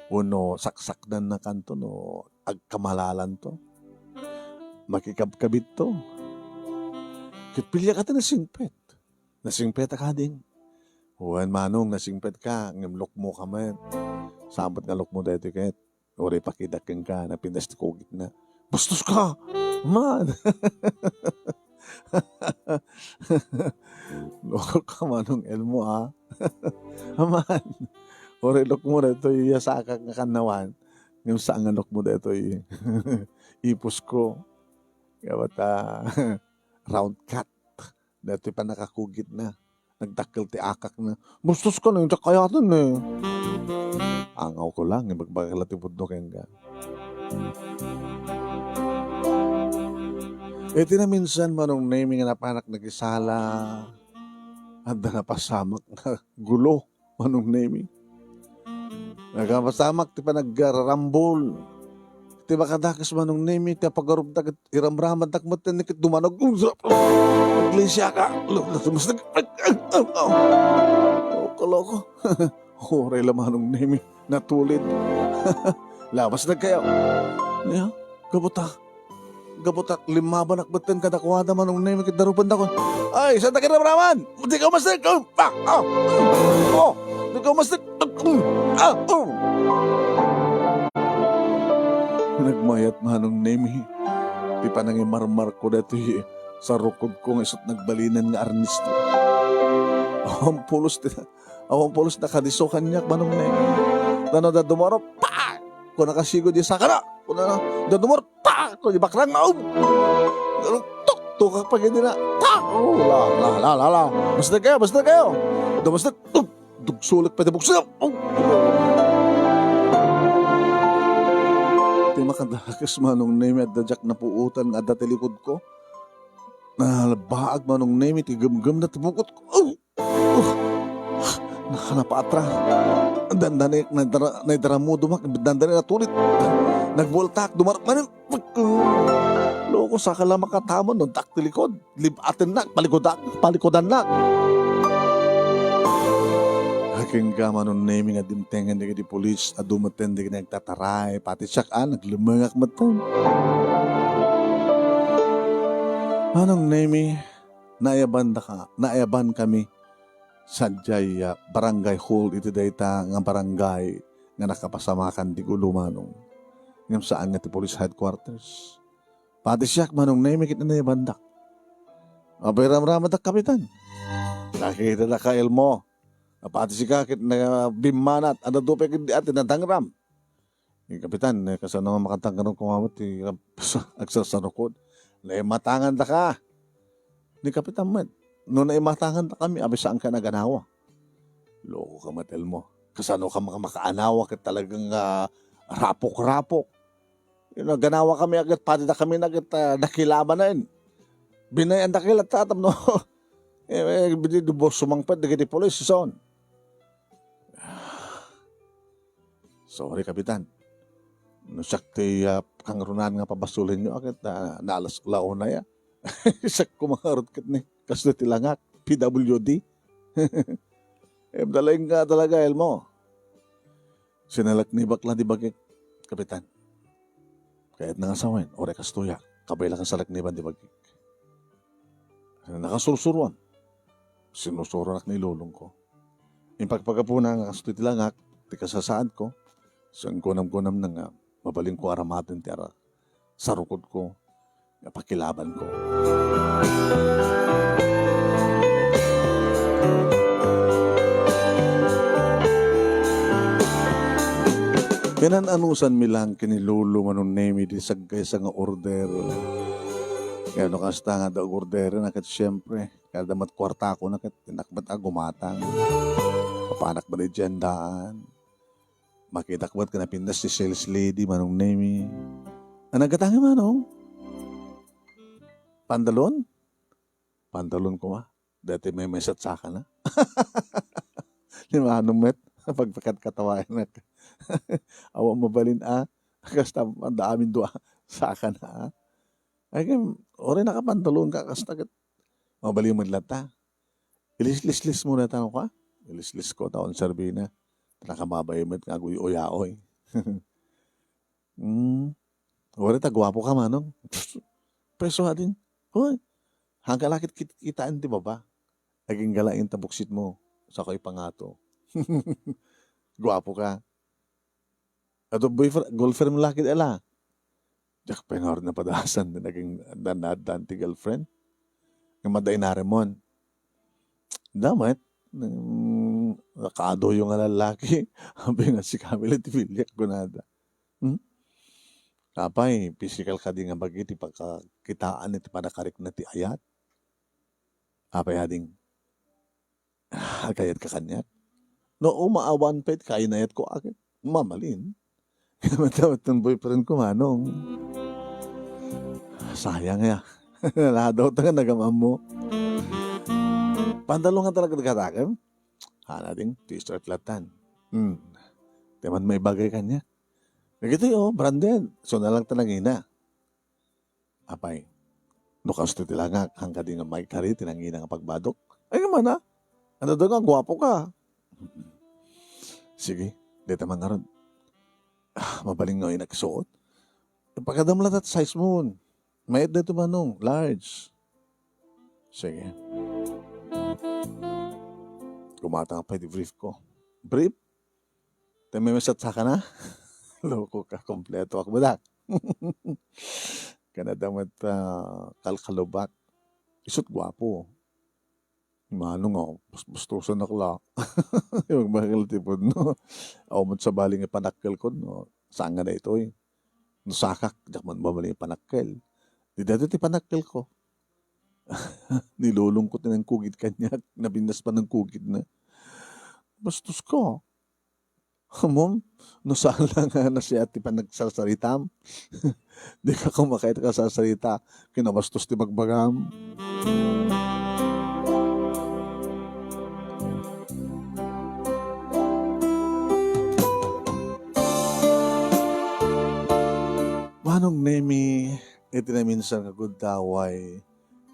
Wenno saksakdannakanto no agkamalalanto. Makikabkabitto. Ket pilyak a ti nasingpet. Nasingpetak, ading. Wen, Manong, nasingpetka, ngem lukmoka met. Saan met nga lukmo daytoy ket. Uray ipakitak kenka, napintas ti kugitna. Bastoska! Man! Lokoka, Manong Elmo, a. Aman. Uray lukmo daytoy iyasakak nga kannawan. Ngem saan nga lukmo daytoy ipusko. Kayat a, round cut. Daytoy pannakakugitna. Nagdakkel ti akakna. Bastoska, no, intak kayaten, eh. Angawko la, ibagbagak la ti pudno kenka. Iti naminsan, Manong Nemi, nga napanak nakisala, adda napasamak nga gulo, Manong Nemi. Nagpasamak ti panagrarambol. Ti makadakes, Manong Nemi, ti apagarupda ket iramramandak met ket dumanog. Iglesia ka. Lo-, lo-, mas nag-, ay, ay, ay, ay. Loko, loko. Uray la, Manong Nemi, natulid. Labas na kayo. Nia, gabuta. Gabuta, limmabanak metten kadakuada, Manong Nemi, ket darupendakon. Ay, saan ta kinamraman? Dika umastek! Ah! Ah! Oh! Dika umastek! Ah! Oh! Nagmayat, Manong Nemi, ti panangimarmarko daytoy sarukodko nga isut' nagbalinen nga arnesto. Awan pulos ti, awan pulos nakadisso kaniak, Manong Nemi. Tano da dumaro, pa! Kuna kasigud di sakana. Kuna da dumaro, pa! Kuna di bakrang na, um! Tuktukak pa gid na. Pa! Oh, la, la, la, la, la. Basta kayo, basta kayo. Dumasta, um! Dugsulek pay ti buksan. Ti makadakes, Manong Nemi, adda diak napuotan nga adda ti likodko. Nalbaag, Manong Nemi, ti gemgemna ti bukotko. Uh! Nakanapatra. Dandani, naidara-, naidaramudomak, dandani natulit. Nagbueltak, dumarok manen. Loko, saka la makatamon, no, dak ti likod. Lib-atennak, palikodak, palikodannak. Akin ka, Manong Nemi, nga dimtengen dagiti pulis, adu metten dagiti nagtataray, pati siak, a, naglemmengak metten. Manong Nemi, naayaban daka, naayaban kami sadiay, a, barangay hall iti dayta nga barangay nga nakapasamakan ti gulo, Manong. Ngem saan nga ti police headquarters. Pati siak, Manong Nemi, ket naayabandak. Apay ramramadak, Kapitan? Nakita da ka, Elmo. Pati sika ket nabimmanat, adda dupay ket di ati nadangram. Ni Kapitan, eh, kasano nga makadangram koma met ti agsasarukod? Naimatangan da ka. Ni Kapitan met, no naimatangan da kami, apay saan ka naganawa? Loko ka met, Elmo. Kasano ka maka-, makaanawa ket talagang, ah, rapok-rapok? Naganawa kami agad, padi da kami nagad, ah, nakilaban na yun. Binayan da kila tatam, no? Eh, eh, bidi-, dubo sumangpet dagiti pulis, son. Sorry, Kapitan. No siak ti, ah, kangrunaan nga pabasolenyo, a ket, ah, naalas ko la unay, a. Siak kumangarot ket ni, kastoy ti langak, P W D. Eh, dalaing nga talaga, Elmo. Sinalaknibak la di bagik, Kapitan. Kayatna nga sawen, uray kastoy, a, kabay la nga salakniban di bagik. Nakasursuroan. Sinusuronak ni lolongko. Impagpagapuna nga kastoy ti langak, ti kasasaadko, saan kunam-kunamna nga mabalinko aramaten ti ara-, sarukodko, nga pakilabanko. Kanan-anusanmi lang ken ni Lolo Manong Nemi di sagkaysa nga order. Kaya no kasta nga da order na ket siyempre, kada met kuartako na ket dinak met a gumatang. Papanak met iti tiendaan. Makitak met ken napintas ti sales lady, Manong Nemi. Ania gatangem, Manong? Pantalon? Pantalon koma. Daytoy maymaysa ti sakana. Ni Manong met, pagpakatkatawanak. Awan mabalin a, kasta adda amin dua sakana a. Ay, kay, uray nakapantalon ka, kasta ket mabalin met latta. Ilislislis mo na tano ka? Ilislis ko, ta onserbina. Nakababay met nga aguy-uyaoy. Hmm. Uray ta guapo ka, Manong. Preso adin. Hoy, hangka lakit kit-, kitaan ti baba. Agingga laeng ta buksit mo. Sakoy pangato. Guapo ka. Ato boyfriend, girlfriend mo lakit ala. Diak pay ngarud napadasan din naging dan-, dan-, ti girlfriend. Nga madainaremon. Damet, mm, nakaado yung nga lalaki. Abi nga si Camila ti piliak kunada. Hmm? Apay, physical kadi nga bagi ti pagkakitaan iti panakarikna ti ayat? Apay ading, agayat ka kaniak? No, umaawan pay ti kainayat ko, agay, mamalin. Matawat ng boyfriend ko, Manong. Sayang ya. Naladaw ta nga nagamam mo. Pantalon nga talaga nagkatakem? Hana ding t-shirt latan. Hmm. Di man maibagay kanya. Nagito, oh, branded. So, nalang ta nangina. Apay, no kasto ti langak, hangkadi nga maikari ti nangina nga pagbadok. Ay, nga mana? Ano daw nga, guwapo ka. Sige, dita man ngarud. Ah, mabaling nga inaksuot. Ipakadam la tat size mo. Mayat dito, Manong, large. Sige. Kumatang pa di brief ko. Brief? Te, may masat sa ka na? Loko ka, kompleto ak, budak. Kanada met, ah, kalkalubak. Isut guwapo. Manong, oh, bus-, bustusan ak la. Yung bakal tipod, no? Aw, met sabali nga panakkel ko, no? Saan nga daytoy? No sakak, diak man babali nga panakkel. Di daytoy ti panakkel ko. Nilulungkot na ng kugit kaniak. Napintas pa ng kugit na. Bastos ka. Mom, no saan lang nga nasiat ti panagsarsaritam. Di ka kumakait ka sarsarita. Kinabastos ti bagbagam. Manong Nemi, iti naminsan nga gundaway,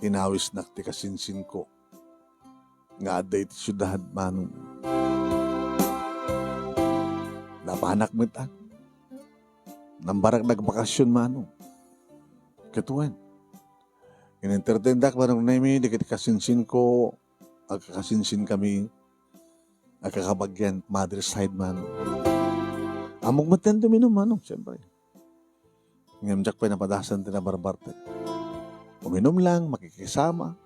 inawisnak ti kasinsinko nga adda iti siudad, Manong. Napanak met, ah. Nambarak nagbakasyon, Manong. Ket wen, in-entertaindak, Manong Nemi, dagiti kasinsinko, agkakasinsin kami, agkakabagian, mother side, Manong. Ammok met ti uminum, Manong, siyempre. Ngem diak pay napadasan ti nabarbartek. Uminum lang, makikisama.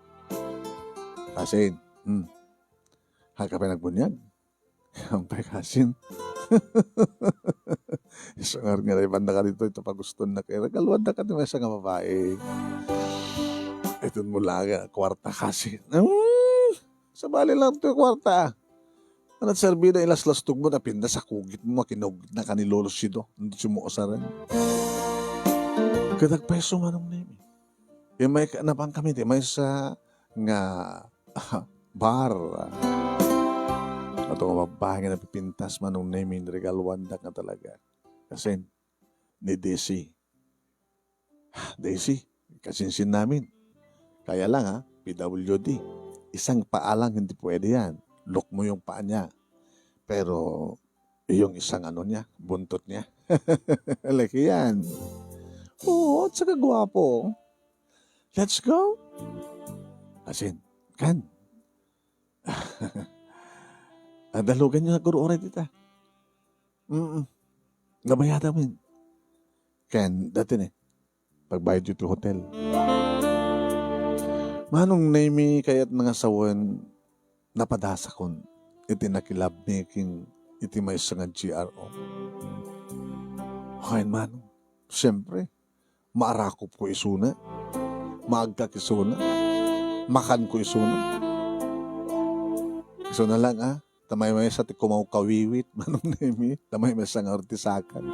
Kasin, hmm. Haka pay nagbuniag. Ampay kasin. Isu nga ngarud nga naibanna ka dito, ito paguston na kayo. Nagaluan na ka ti maysa nga babae. Ito mo lang, ah, kwarta kasin. Hmm, sabali lang ito yung kwarta. Ano, serbi na ilaslastog mo, napinda sa kugit mo, makinugit na ka ni Lolo Sido. Hindi sumuosaran. Kadag peso manong nemi. Yung may ka-, napang kami, di may sa nga bar. Ato nga babae nga napipintas manong nemi, regaluan da nga talaga. Kasi ni D C. D C, kasinsin namin. Kaya lang, ha, P W D. Isang paa lang hindi pwede yan. Look mo yung paa niya. Pero yung isang ano niya, buntot niya. Laki yan. Oo, at saka gwapo. Let's go. Asin, kan. Ang dalugan niya, guro, oray dita. Mm-mm. Nabayad amin. Ken, dati ni, pagbayad yu ti hotel. Manong Nemi, kayat nga sawen, napadasakon iti nakilabmi ken iti maysa nga G R O. Kayan man, siyempre, maarakopko isuna, maagkak isuna, makanko isuna. Isuna lang, ah, ta maymaysa ti kumawkawiwit, Manong Nemi, ta maymaysa nga ti sakan.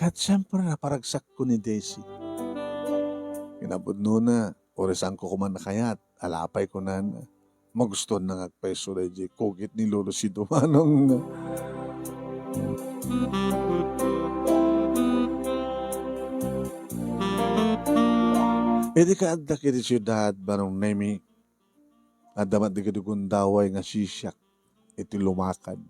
Ket siyempre, naparagsakko ni Daisy. Kinapudnona, urisanko koma a kayat, alapay kunana. Magustuhan na nga agpayso daydiay kugit ni Lolo Sido, Manong. Idi kaaddak iti siudad, Manong Nemi, adda met dagiti gundaway nga sisiak iti lumakad.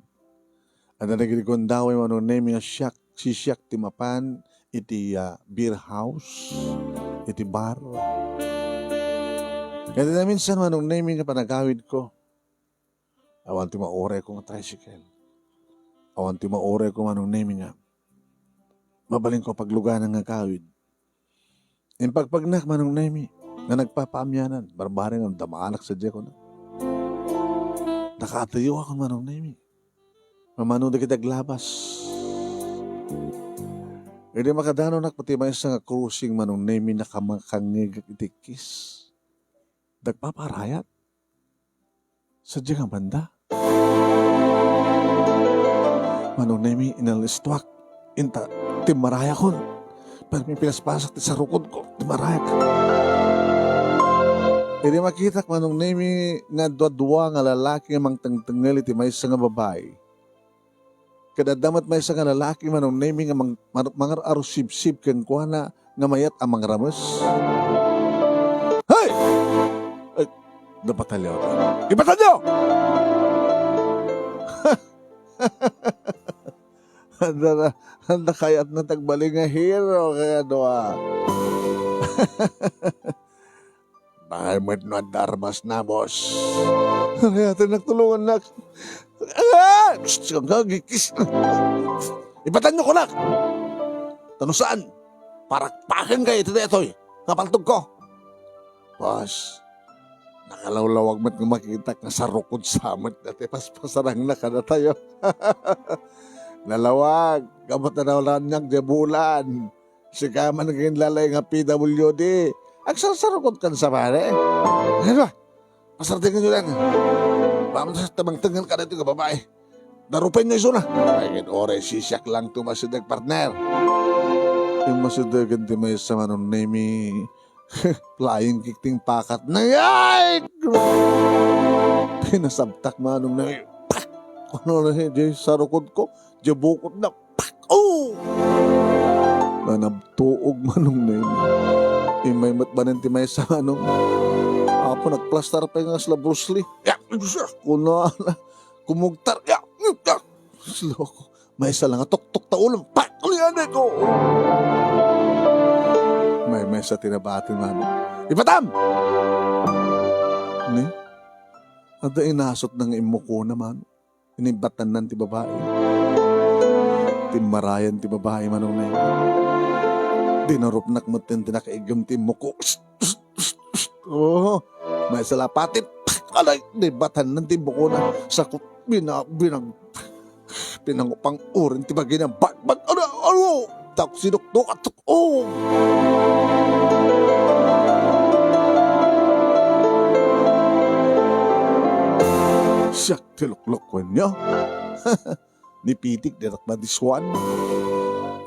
Adda dagiti gundaway, Manong Nemi, nga siak, sisiak ti mapan iti, ah, beer house, iti bar. Ket adda minsan, Manong Nemi, nga panagawidko, awan ti maurayko nga tricycle. Awan ti maurayko, Manong Nemi, nga mabalinko a pagluganan nga agawid. Impagpagnak, Manong Nemi, nga nagpapaamianan, barbareng nga damaanak sadiay, kuna. Nakaatuyok, Manong Nemi. Mamano dagiti aglabas. Idi makadanunak pati maysa nga crossing, Manong Nemi, nakamakangngegak iti kiss. Nagpaparayat. Sadiay nga banda. Manong Nemi, inalistuak. Inta, timmarayakon. Permi pinaspasak ti sarukodko, timmarayakon. Idi makitak, Manong Nemi, nga dua-dua nga lalaki nga mangtengtengngel iti maysa nga babai. Ket adda met maysa nga lalaki, Manong Nemi, nga mang-, mar-, mangar-arusibsib kenkuana nga mayat a mangrames. Hey! Ay, napataliw. Ipatanyo! Anda na, anda kayat na tagbali nga hero kaya dua. Bakay met no adda armas na, boss. Aray, ate, nagtulungan na. Ah! Psst, ang gagikis. Ipatanyo ko na. Tano saan? Parakpakan kayo iti detoy. Kapaltog ko. Boss, nakalawlawag met nga makitak nga sarukod sa met dati paspasarang na kadatayo. Nalawag, kabat na nawalan niyang di bulan. Sika man nga inlalay nga P W D. Agsarsarukot kan sa pare. Ano ba? Pasardengan nyo lang. Baka sa tamang tengan ka na ito nga babae. Darupen nyo isuna. Ay, ken oray sisiak lang tumasideg, partner. Yung masidegan ti maysa Manong Nemi. Flying kick ting pakat na. Ay! Pinasabtak Manong Nemi. Pak! Ano na, eh, di sarukod ko. Di bukod na. Pak! Oh! Nanabtuog Manong Nemi. Imay met banen ti maysa Manong. Apo, nagplastar pa nga sila Bruce Lee. Ya! Kuna na. Kumugtar. Ya! Ya! Loko. Maysa lang nga tuktok ta ulo. Pak! Ulianay ko! May maysa ti nabati Manong. Ipatam! Ni? Adda inasot na nga immukona Manong. Inibatanan ti babai. Timmarayan ti babai, Manong Neng. Dinarupnak met ti nakaiggem ti immuko. Psst, psst, psst, psst. Oh, may salapati. Alay, inibatanan ti immukona. Sakot, bina-, binag-, pinangupang urin ti bagina. Bag, bag, ano, ano? Tak sinuktok at tuk-, oh! Siak ti luklok wenyo. Ni pitik, ditak madisuan.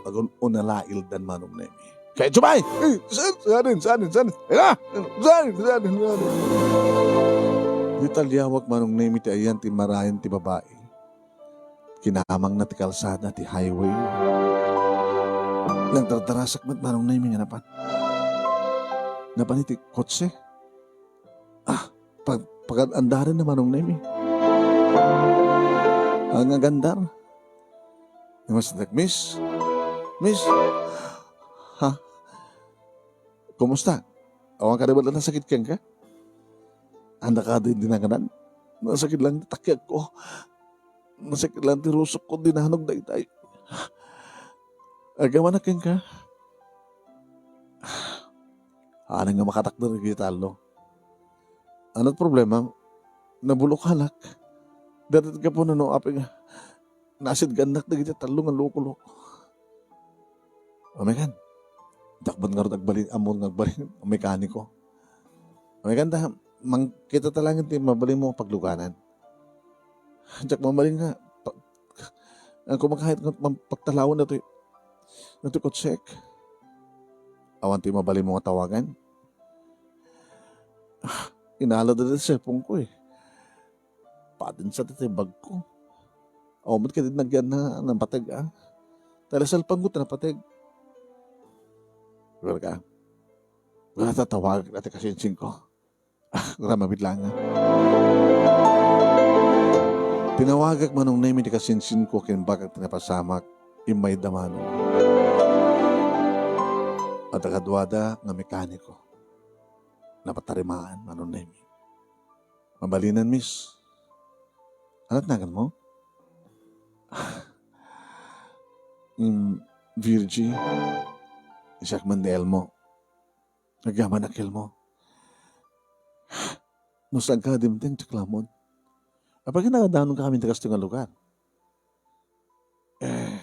Agun unalaildan Manong Nemi. Kaya Jumay! Eh, saan, saan, saan, saan? Ina! Saan, saan, saan? Di taliawak Manong Nemi ti ayan ti marayan ti babai. Kinamangna ti kalsada ti highway. Nagdardarasak met Manong Nemi nga napan. Napan iti kotse. Ah, pag-, pagad-andaren na Manong Nemi. Ang agandar. Mas nag-, "Miss? Miss? Ha? Kumusta? Awan ka di ba nasakit kenka? Anda ka di dinanganan? Nasakit lang ti takyag ko. Nasakit lang ti rusok ko, dinanog daytay. Agamanak kenka?" Anan nga makatakder iti tallo. Ano ti problema? Nabulokanak. Dati ti gapu no, apay nga, nasidgannak dagiti tallo nga lukolok. Umekan. Dakbat ngarud agbalin, ammon nga agbalin, mekaniko. Umekan ta, mangkita ta laeng ti mabalinmo nga pagluganan. Diak mabalin nga, pa-, ang kumakahit nga pagtalawan datoy, datoy kotsek. Awan ti mabalinmo nga tawagan? Ah, inala da ti cellphone ko eh. Padin sa ti bagko. Awan met kadi nagyan na napateg, ah. Talasalpan ko ti napateg. Lugar ka. Wala tatawag na ti kasinsin ko. Ah, ramamit lang, ah. Tinawagak Manong Nemi ti kasinsin ko ken bakak ti napasamak, immay da Manong. Adda kaduada nga mekaniko. Napatarimaan, Manong Nemi. Mabalinan, miss. Anat nagan mo? Mm, Virgie. Siak man ni Elmo. Nagyaman a Elmo. No saan ka dimteng ti klamon? Apay ka nagadanon ka kami ti kastoy nga lugar? Eh,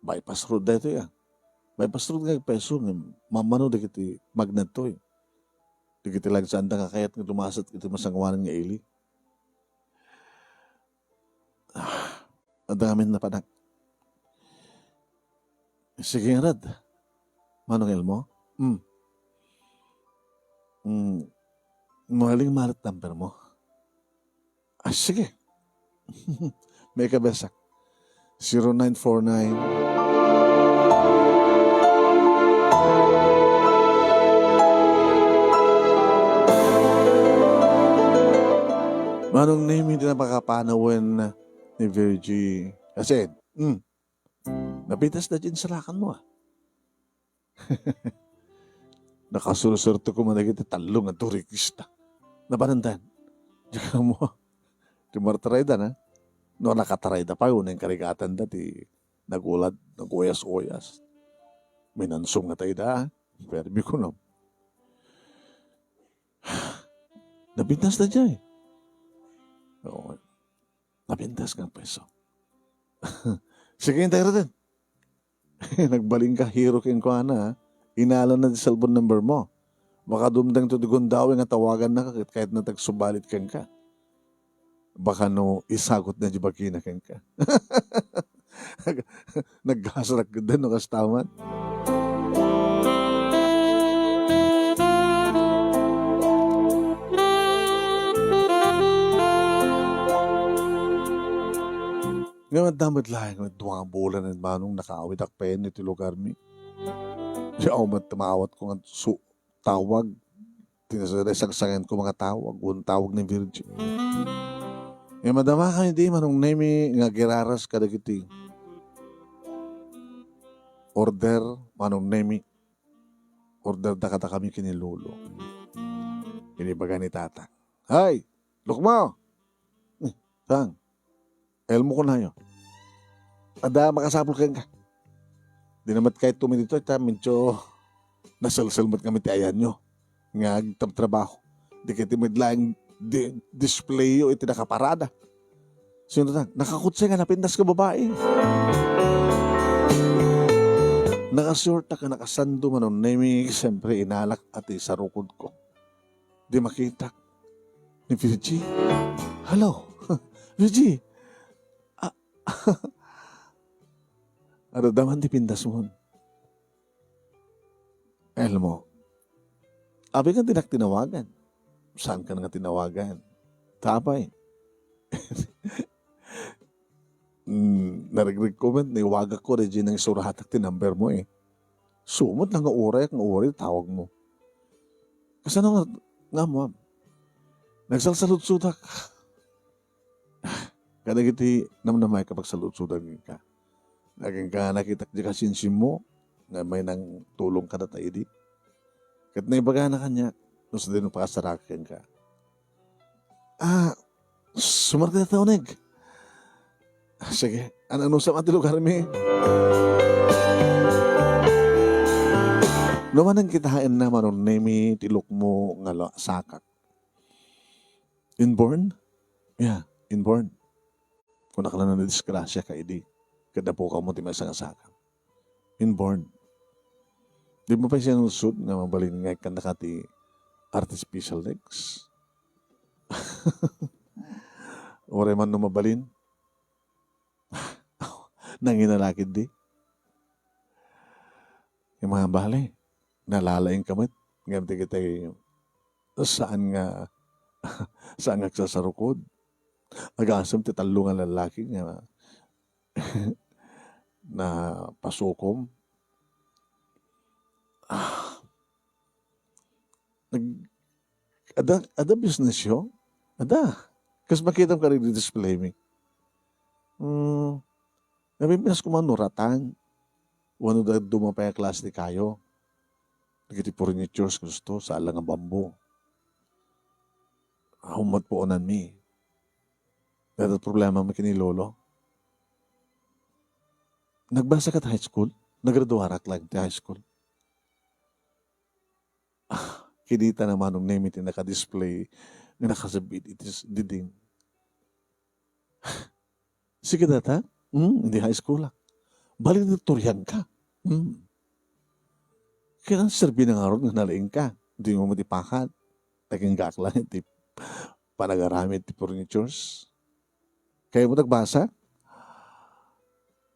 bypass road daytoy, ah. Bypass road nga agpayso nga mammano dagiti magnettoy. Dagiti lagsaanda nga kayat nga dumasat iti masangoanan nga ili. Ah, adda ngamin napanak. Sige, ngarud. Manong Elmo? Hmm. Hmm. Maling malat number mo. Ah, sige. May kabesak. Zero nine four nine. Manong Nemi, di na makapanawen ni Virgie. Kasi, hmm, napitas na din salakan mo, ah. Nakasursurto ko man dagiti tallo nga turikista. Nabanandan. Diak ammo. Ti martarayda na. No, nakatarayda pay, unay karigatanda ti nagulad, naguyas-uyas. Minansong nga tayda, ah. Permi ko na. Napintas na diay. Oo. Napintas nga peso. Sige, intay raten. Nagbalin ka, Hero, kenkuana, ah. Inalana ti cellphone number mo. Makadumteng to ti gundaway nga tawaganna ket kayatna ti agsubalit kenka. Baka no isagot na di bagina kenka. Naggasarak den no kasta man. Ngem adda met laeng nga dua nga bulan, Manong, nakaawitak payen iti lugarmi. Di aw met maawat ko nga su-, tawag. Ti nasagsangan ko nga tawag, wen tawag ni Virgie. Ngem madama kami di Manong Nemi nga agiraras kadagiti order, Manong Nemi. Order da kadakami ken ni Lolo. Inibaga ni Tatang, "Hay, Lukmo! Eh, saan? Elmo kunayo. Adda makasapul kenka." Di na met kayatmi ditoy, ta medyo naselsel met kami ti ayanyo nga agtrabtrabaho. Dagiti met laeng di-, displayo iti nakaparada. Sino ta? Nakakutsay nga napintas nga babai. Nakasurtak nga nakasando, Manong Nemi, siyempre, inalak a ti sarukodko. Di makitak ni Virgie. "Hello, Virgie. Ah, adda man ti pintasmon." "Elmo, apay ka dinak tinawagan? Saan ka nga tinawagan? Ta apay?" "Hmm, naregregko met, naiwagakko, daydiay nangsuratak ti number mo eh. Suot na nga uray, nga uray, tawag mo. Kasano nga, nga mo? Nagsalsaludsudak kadagiti namnamaek a pagsaludsudak kenka. Nagingga nakitak di kasinsimmo nga may nang tulong kadata idi. Ket naibagana kaniak no sadino pakasarak kenka." "Ah, sumar ka ta uneg." "Ah, sige, ano, ano sa ti lugar mi?" No, manang kitaen na, Manong Nemi, ti Lukmo nga la-, sakak. "Inborn?" "Yeah, inborn." Kuna ka lang, nadisgrasya ka idi, ket napukaw mo ti maisangasakam. Inborn. Di mo pay sinulsod nga mabalin nga ikkannaka ti artificial legs? Uray man no mabalin, nanginalakid di. Yung mga bale, nalalaing ka met. Ngem ti kitay, saan nga, saan nga agsasarukod? Agasem ti tallo nga lallaki nga napasukom. Ah, nag-, ada, ada business yo? Ada. Kas makitam ka rin display mi. Hmm, nabimpinas ko man no ratan. Wano da dumapay a klase ti kayo. Dagiti furnitures gusto, saan lang nga bamboo. Awan met puonanmi. Dayta problema mi ken ni Lolo. Nagbasa ka ti high school? Nagraduarak lang ti high school. Ah, kinita na Manong Nemi ti naka-display nga nakasabit iti s-, diding. Sige data? Hmm, di high school, ah. Valedictorian ka. Hmm. Kaya serbi na nga ron nga nalaing ka. Di mo matipakat. Naging gaklang iti panagaramid ti furnitures. Kaya mo nagbasa?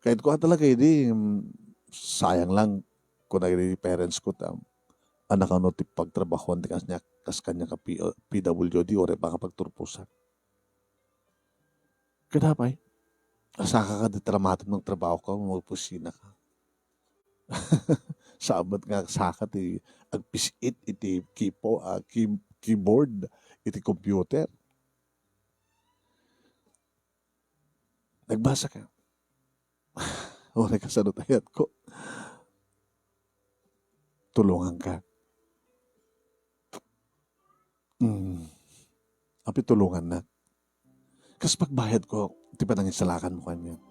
Kayat ko talaga idi, mm, sayang lang, kuna iti parents ko, ta, anak ano ti pagtrabahoan ti kaniak, kas kaniak a P-, P W D, uray makapagturposan. Kada pay, asaka ka di tramatem ng trabaho ka, mag-opisina ka. Sabet nga saka ti agpis-it iti kipo-, ah, key-, keyboard iti computer. Nagbasa ka. Uray kasano ti ayat ko. Tulungan ka. Mm. Apay tulongannak? Kas pagbayad ko, ti panangisalakan mo kaniak.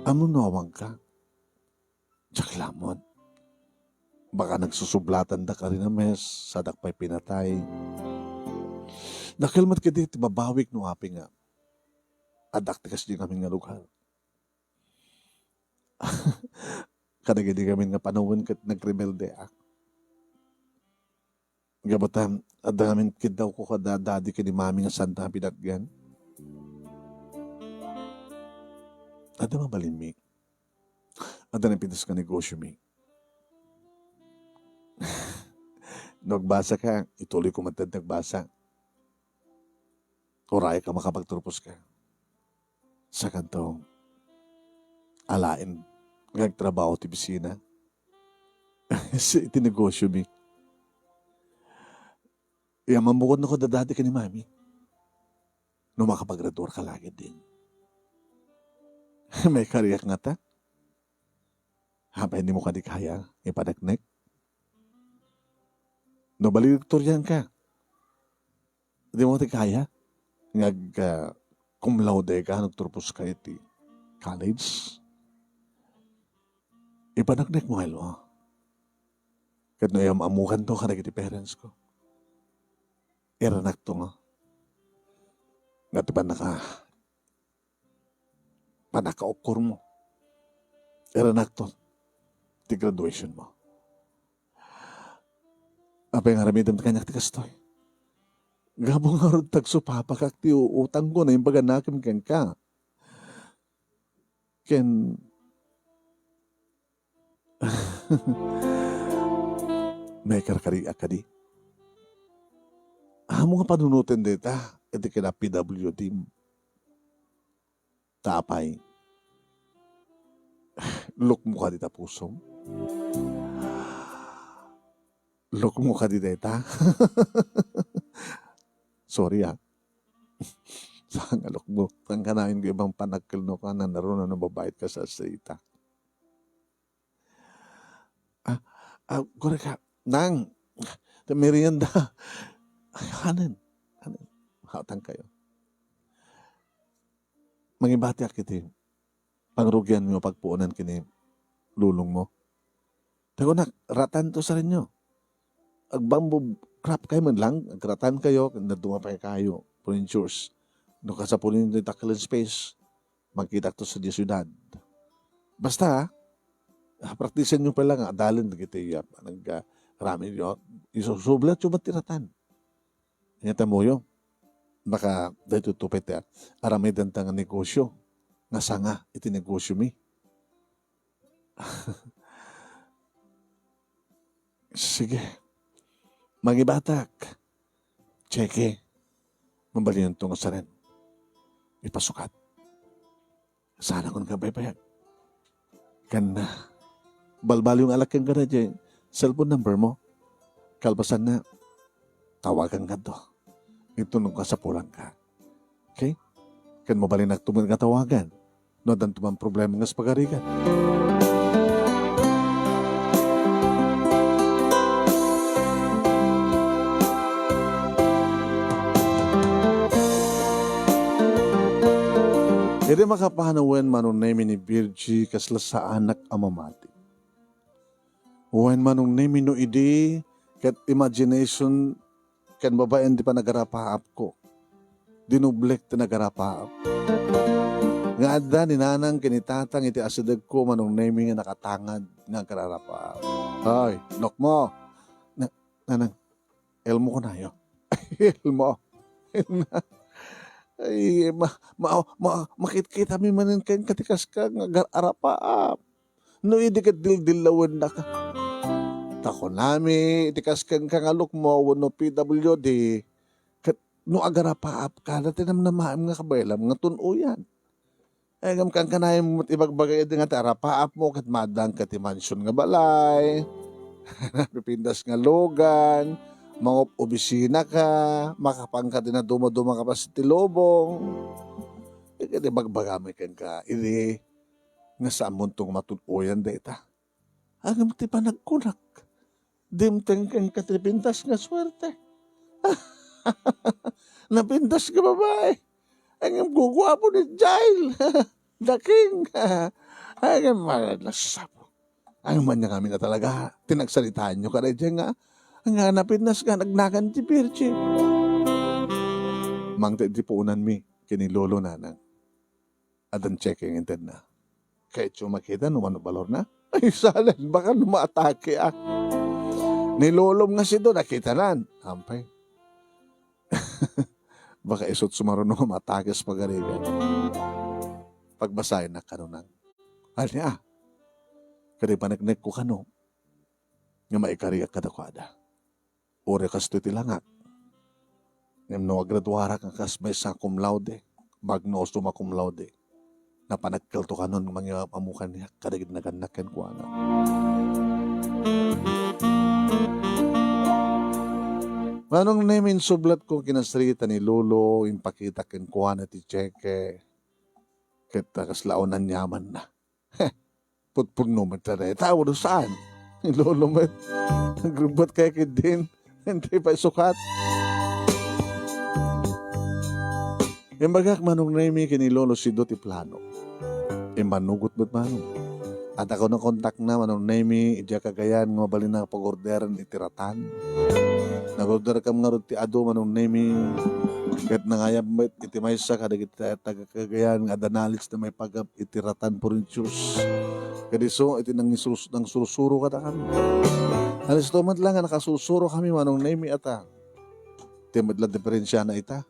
Ammom no awan ka? Diak lamon. Baka nagsusublatanda ka rin a mes, sadak pay pinatay. Dakkel met kadi ti babawik no apay nga addak ti kasdi ngamin nga lugar. Kadagidi ngamin nga panawen ket nagrebeldeak. Gapu ta, adda ngamin kiddawko kada daddy ken ni mami nga saanda a pinatgan. Adda mabalinmi. Adda napintas nga negosyomi. No agbasa ka, ituloy ko met ti nagbasa. Uray ka makapagturpos ka. Sakanto, alaen nga agtrabaho ti bisina. Si-, iti negosyomi. Yaman bukod na ko dadati ken ni mami. No makapagraduar ka lagi din. May kariak nga ta. Apay, di mo kadi kaya ipaneknek? No valedictorian ka, di mo ti kaya nga ag-, ah, cum laude ka, nagturpos ka iti college? Ipaneknek mo, hello? Ket no iyam-ammokanto kadagiti parents ko, iranakto nga, nga ti pannaka-, pannakaukkormo. Iranakto ti graduation mo. Apay nga aramidem kaniak ti kastoy? Gapu ngarud, tagsupapakak ti uutangko, naimbaganakem kenka. Ken, maikarkariak kadi? Ammom nga panunoten dayta iti kina P W D. Ta apay, lukmo kadi ta pusom? Lukmo kadi dayta? Sorry, ah. Saan nga lukmo? Saan ka nain ko ibang panagkel no ka, nanaro na nababait ka sa salita? Ah, ah, korek ka, Nang, ti merienda. Ay, hanen, hanen. Hatang kayo. Mangibatiak iti pangrugianmi a pagpuonan ken ni lulongmo. Ta kunak, ratanto sa renyo. Agbamboo craft kayo man lang, agratan kayo, ken dumapay kayo, furnitures. No kasapulinto ti Takkel Space, magkitakto sa diay siudad. Basta, ah, praktisenyo pay la nga adalen dagiti, ah, nag-, ah, aramidyo. Isu-, sublatyo met ti ratan. Ania ti ammoyo? Baka daytoy pay ti aramidenta nga negosio nga sanga iti negosiomi. Sige. Mangibatak. Cheque. Mabalinenton nga saren. Ipasukat. Saanakon nga baybayag. Ken, ah, balbaliw nga alak kenka daydiay cellphone number mo. Kalpasanna, tawagan ngarud. Ito no kasapulanka. Okay? Ken mabalinakto met nga tawagan no addanto man problema nga pagarigan. Idi makapanen wen Manong Nemy ni Virgie, kasla saanak a mamati. Wen Manong Nemy no idi, ket imagination ken babaen ti panagarapaapko. Dinublek ti nagarapaap. Nga adda ni nanang ken ni tatang iti asidegko, Manong Nemy, nga nakatangad nga agrarapaap. Ay, nokmo. Na-, nanang, Elmo kunayo. Elmo. Ay, ma-, ma-, ma-, makitkitami manen kenka ti kaska nga agar-, arapaap. No idi ket dildillawennaka. Ta kunami, iti kas kenka nga lukmo wenno P W D, ket no agarapaapka, dati namnamaem nga kabaylam nga tun-oyan. Ay, ngem kankanayon met ibagbaga idi nga ti arapaapmo ket maaddaan ka ti mansion nga balay, napipintas nga lugan, mangob-obisinaka, makapanka ti nadumaduma nga paset ti lubong. Ket ibagbagami kenka, idi nga saanmonto nga matun-oyan dayta. Ngem ti panagkunak, dimteng kenka ti pintas nga suerte. Napintas nga babae. Ngem guguapo ni Jail. Daking. Ngem, ah, nasapo. Ngem ania ngamin a talaga ti nagsaritaanyo kadaydiay nga, nga napintas nga nagnagan ti Virgie. Mangted ti puonanmi ken ni Lolo, nanang. Addan cheque nga intedna. Kayatyo makita no mano balorna? Ay, salen, baka no maatake, ah. Ni Lolom nga sido, nakitanan. Ampay. Baka isut sumaruno nga maatake sa pagarigan. Pagbasaennak kano, nang. Ania? Kadi paneknekko kano nga maikariak kadakuada. Uray kastoy ti langak. Ngem no agraduarak nga kas maysa a cum laude, magna o summa cum laude, napanekkelto kanon nga mangiam-ammo kaniak kadagiti nagannak kenkuana. Manong Nemy, insublatko kinasarita ni Lolo, impakita kenkuana ti cheque, ket kasla awan aniamanna. Heh, putpudno met ta dayta, wenno saan? Ni Lolo met. Nagrubbat kay kiddin. Hindi pa isukat. Imbagak, Manong Nemy, ken ni Lolo Sido ti plano. Immanugot met, Manong. Adda kano kontakna, Manong Nemy, idiay Cagayan nga mabalinna nga pag-orderen iti ratan. Nag-order kam ngarud ti adu, Manong Nemy. Ket nangayab met iti maysa kadagiti taga-Cagayan nga adda knowledge na maipagap iti ratan furnitures. Ket isu iti nangisus-, nangsursuro kadakami. Alisto met la nga nakasursurokami, Manong Nemy, ata. Ti met la diferensiana ita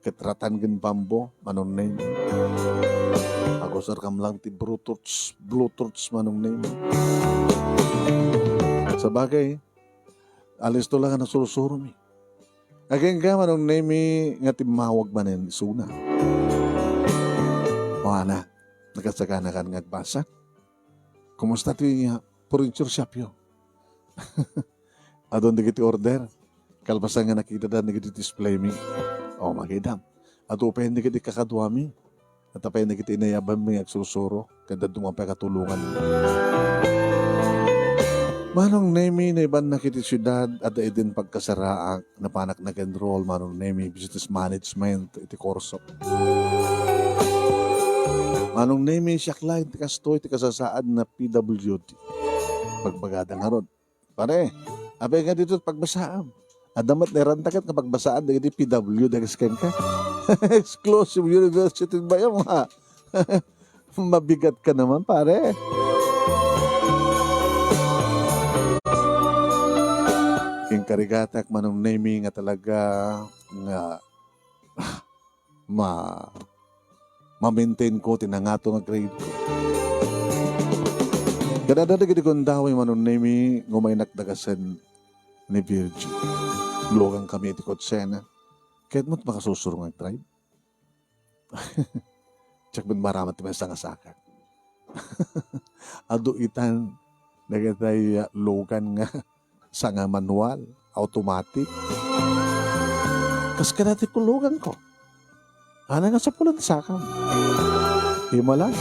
ket ratan ken bambo, Manong Nemy. Agusar kam lang ti Bluetooth, Bluetooth, Manong Nemy. Sabagay, alisto la nga nasursuromi. Agingga, Manong Nemy, nga timmawag manen isuna. O, ana, nakasaganakan nga agbasa? Kumusta ti, ah, furniture shop yo? Adun dagiti order. Kalpasan nga nakitadan dagiti display mi. O, makitam. Adu pay dagiti kakaduami. Adu pay dagiti inayaban mi nga agsursuro. Ket dadduma pay katulongan. Manong Nemy, naibannak iti siudad, adda idin pagkasaraak, napanak nag-enroll, Manong Nemy, business management iti kurso. Manong Nemy, siak laeng ti kastoy ti kasasaad na P W D. Pagbagada ngarud. Pare, apay nga ditoy pagbasaam? Adda met nairantaket nga pagbasaan dagiti P W D a kas kenka. Exclusive university ba yan, ha? Mabigat ka naman, pare. Inkarigatak, Manong Nemi, nga talaga nga ma-, ma-maintain ko ti nangato nga grade ko. Kadada dagiti gundaway, Manong Nemi, nga umaynak dagasen ni Virgie. Lugankami iti kotsena. Ket met makasursuro nga agdrive. Diak met maraman ti maysa nga saka. Adu itan dagitay, ah, lugan nga sanga manual, automatic. Kas kadati ko luganko. Ana nga sapulan sakam. Imalan.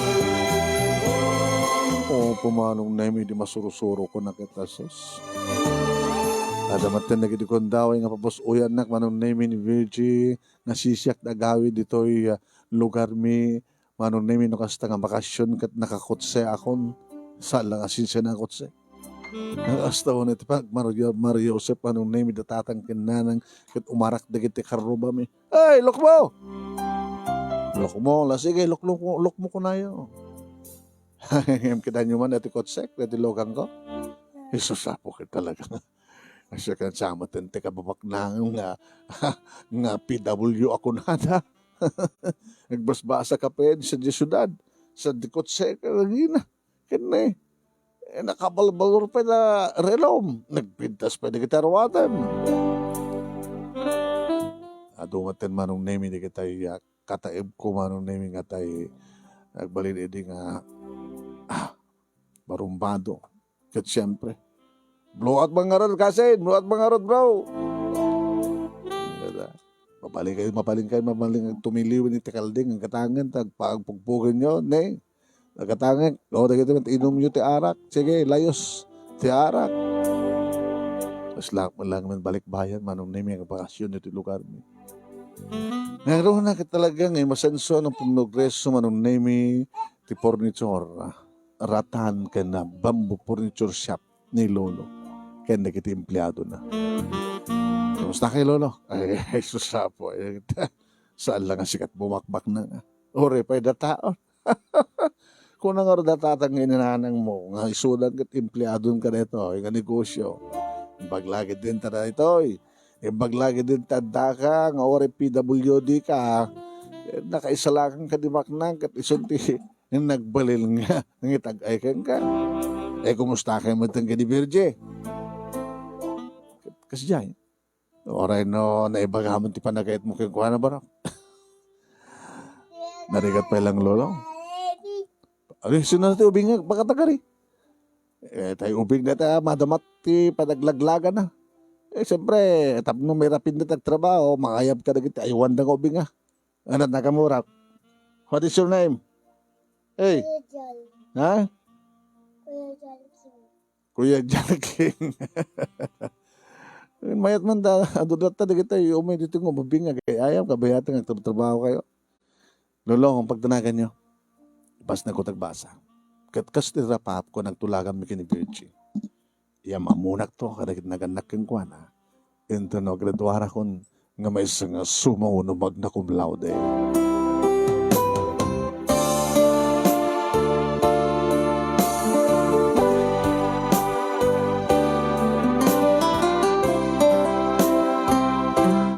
O, pumanong Nemi, di masursuroko na kita, sus. Ada matten dagiti gundaway nga papus-uyannak, Manong Nemi, ni Virgie, nga sisiak da agawid ditoy, ah, lugarmi, Manong Nemi, no kasta nga bakasyon ket nakakotse akon, saan la nga sinsian a kotse. Nga kasta, wenno ti pag Mario, Mario Joseph, Manong Nemi, da tatang ken nanang, ket umarak dagiti karrubami. "Ay, lukmo!" "Lukmo, la sige, lukmo, lukmo kunayo." Ngem kidanyo man dati kotsek, dati luganko. Isus, apo ket talaga. Asya ken sa met ti kababaknang nga, nga P W a kunada. Nagbasbasa ka pay sadiay siudad, sadiay kotse ka lagina. Ken, eh, nakabalbalor pay da relom. Nagpintas pay dagiti aruatem. Adu met ten, Manong Nemi, dagitay, ah, kataebko, Manong Nemi, nga tay nagbalin idi nga, ah, barumbado. Ket siempre, "Blow out man ngarud, kasin! Blow out man ngarud, bro!" Mabalin kayo, mabalin kayo, mabalin ang tumiliwin iti kalding, ang katangan, tagpa-, agpugpugan nyo, ne? Ang katangan, o, dagiti met inumyo ti arak. Sige, layos ti arak. Mas lahat mo lang man balikbayan, Manong Nemi, ang bakasyon iti lugar mi. Ngayon na ket talaga nga masenso ang pumrogreso, Manong Nemi, ti furniture, ah, ratan ken, ah, bamboo furniture shop ni Lolo ken dagiti empleadona. "Kumusta kay, Lolo?" "Ay, ay, sus, apo, ay, saan lang nga sikat bumakbak na nga. Uri pay da taon." Kuna ngarud da tatang nga inananang mo, nga isudan ket empleadon ka daytoy nga negosyo. Imbag lagi din ta daytoy. Imbag lagi din ta addaka nga uri P W D ka. Eh, nakaisalakan ka di maknang ket isun ti nagbalin nga nangitag-ay kenka. Eh, kumusta kayo met ken ni Virgie? Kasdiay. Uray no, naibaga man ti panagayat mo kenkuana, barok. Narigat pay lang, Lolo. Ay, sino na ti ubing nga, baka tagari? Eh, tay ubing na ta, madamat ti panaglaglaga na. Eh, siyempre, tapno may rapin na tagtrabaho, makayab ka dagiti aywan da nga ubing, ah. Anat nakamurak? What is your name? Hey. Kuya Jal. Ha? Kuya Jal King. Kuya Jal King. Mayat man da, adu data dagiti umay dito nga ubing nga kay ayam, kabayatan nga agtrabaho kayo. Lolo, ang pagtanagan nyo, pas na ko tagbasa. Ket kas ti rapaap ko nagtulagan mi ken ni Virgie. Iyam-ammonak to, kadagiti nagannak kenkuana. Inton no, graduarakon nga maysa nga sumauno magna cum laude.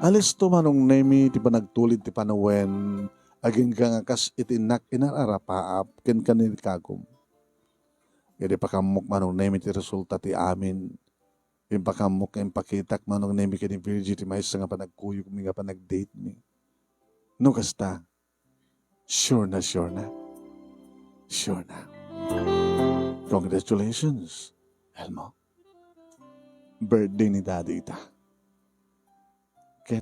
Alisto, Manong Nemi, ti panagtulid ti panawen, agingga nga kas iti innak inararapaap ken kanikagum. Idi pakammok, Manong Nemi, ti resulta ti amin, impakammok nga impakitak, Manong Nemi, ken ni Virgie ti maysa nga panagkuyogmi nga panagdatemi. No kasta, sure na, sure na. Sure na. Congratulations, Elmo. Birthday ni Daddy ita. Ket,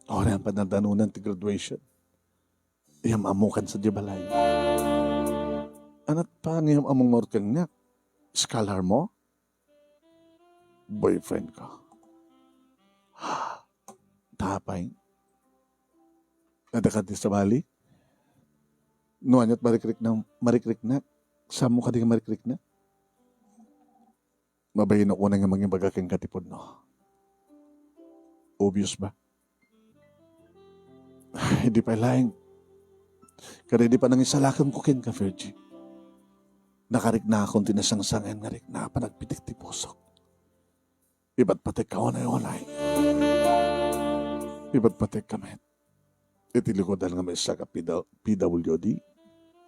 uray padanunan ti graduation. Iyam-ammokan sadiay balay. Anat pa nga iyam-ammok ngarud kaniak? Scholar mo? Boyfriend ko. Tapay. Adda kadi sabali? No aniat marikrikna-, marikriknak, saan mo kadi nga marikriknak? Mabain a kunam nga mangibaga kenka ti pudno. Obvious ba? Idi pay laeng, kada idi panangisalakanko kenka, Virgie, nakariknakon ti nasangsangen nga rikna a panagpitik ti pusok. Ipatpatekka unay-unay. Ipatpatekka met iti likudan nga maysa ka P W D.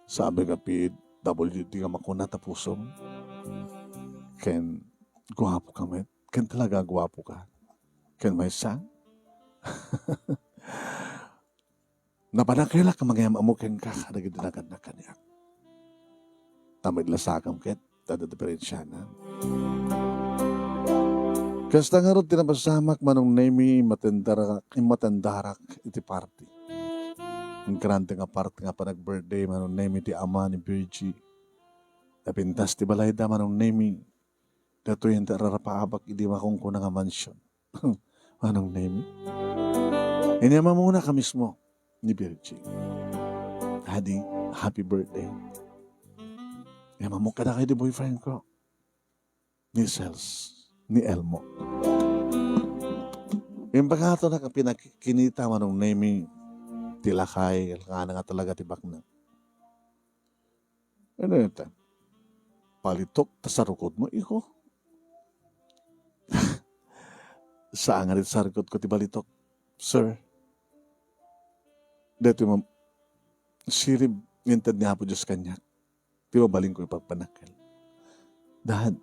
Sabi nga P W D nga makuna ta pusom. Ken guapo ka met. Ken talaga guapo ka. Ken maysa, napanakelak a mangiyam-ammo kenka kadagiti nagannak kaniak. Tamid lasakam ket adda diferensiana. Kasta ngarud ti napasamak, Manong Nemy, immatendarak, immatendarak iti party. Ingrande nga party nga panag-birthday, Manong Nemy, ti ama ni Virgie. Napintas ti balayda, Manong Nemy. Datoy ti ararapaabak idi makunkuna nga mansion. Manong Nemy. Inyam-ammonaka mismo ni Virgie. Adi, happy birthday. Inyam-ammok kadakayo ti boyfriend ko. Ni Sels, ni Elmo. Impagato na kapinakinita, Manong Nemy, ti lakay, nga talaga ti baknang. Ano ita? Balitok ta sarukodmo, iho? Saan nga di sarukotko ti balitok, sir. Daytoy mam-, sirib nga inted ni Apo Dios kaniak. Ti mabalinko ipagpanakel. Dad,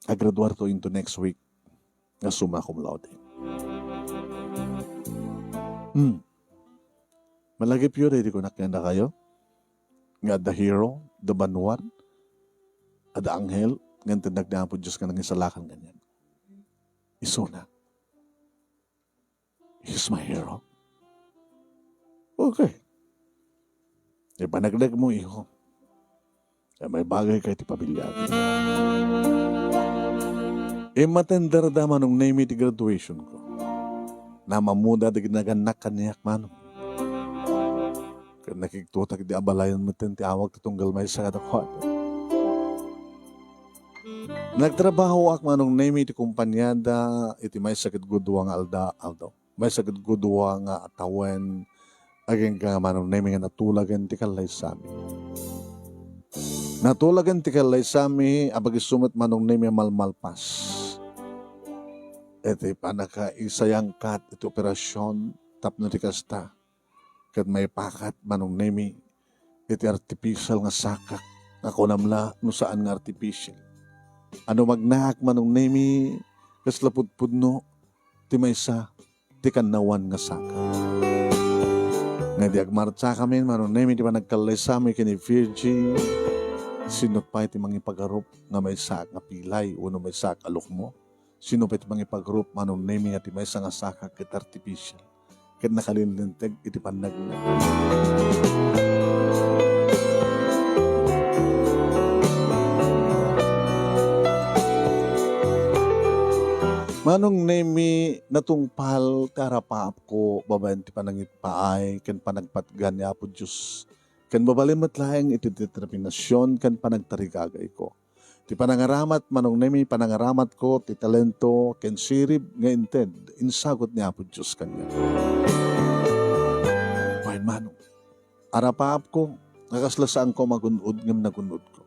agraduarto into next week nga summa cum laude. Hmm. Malagipyo daydi kunak kadakayo nga adda hero, adda banwat, adda anghel, nga inted ni Apo Dios nga nangisalakan kaniak. Isuna. He's my hero. Okay. Ipanagdagmo, iho. Ay, may bagay kay ti pamilya. Immatenderda, Manong Nemy, ti graduation ko. Namammoda dagiti nagannak kaniak, Manong. Ket nakigtotak iti abalayan metten ti awag ti tunggal maysa kadakuada. Nagtrabahoak, Manong Nemy, iti kompaniada iti maysa ket gudua nga alda-, aldaw. Maysa ket gudua nga tawen, agingga Manong Nemy, nga natulagen ti kallaysami. Natulagen ti kallaysami, a bagiso met, Manong Nemy, a malmalpas. Iti pannakaisayangkat iti operasyon tapno ti kasta, ket maipakat, Manong Nemy, iti artificial nga sakak, nga kunam la no saan nga artificial. Ano magnaak, Manong Nemy, kasla pudpudno ti maysa ti kannawan nga sakak. Nga idi agmartsakamin, Manong Nemy, ti panagkallaysami ken ni Virgie, sino pay ti mangipagarup nga maysaak nga pilay wenno maysaak a lukmo? Sino pay ti mangipagarup, Manong Nemy, nga ti maysa nga sakak ket artificial, ket nakalinteg iti pannagna? Manong Nemy, natungpal ti arapaapko babaen ti panangippaay ken panagpatgan ni Apo Dios, ken mabalin met laeng iti determinasion ken panagtarigagayko. Ti panangaramat, Manong Nemy, panangaramatko, ti talento, ken sirib nga inted, insagut ni Apo Dios kaniak. Wen, Manong, arapaapko, nga kasla saanko a magun-od ngem nagun-odko.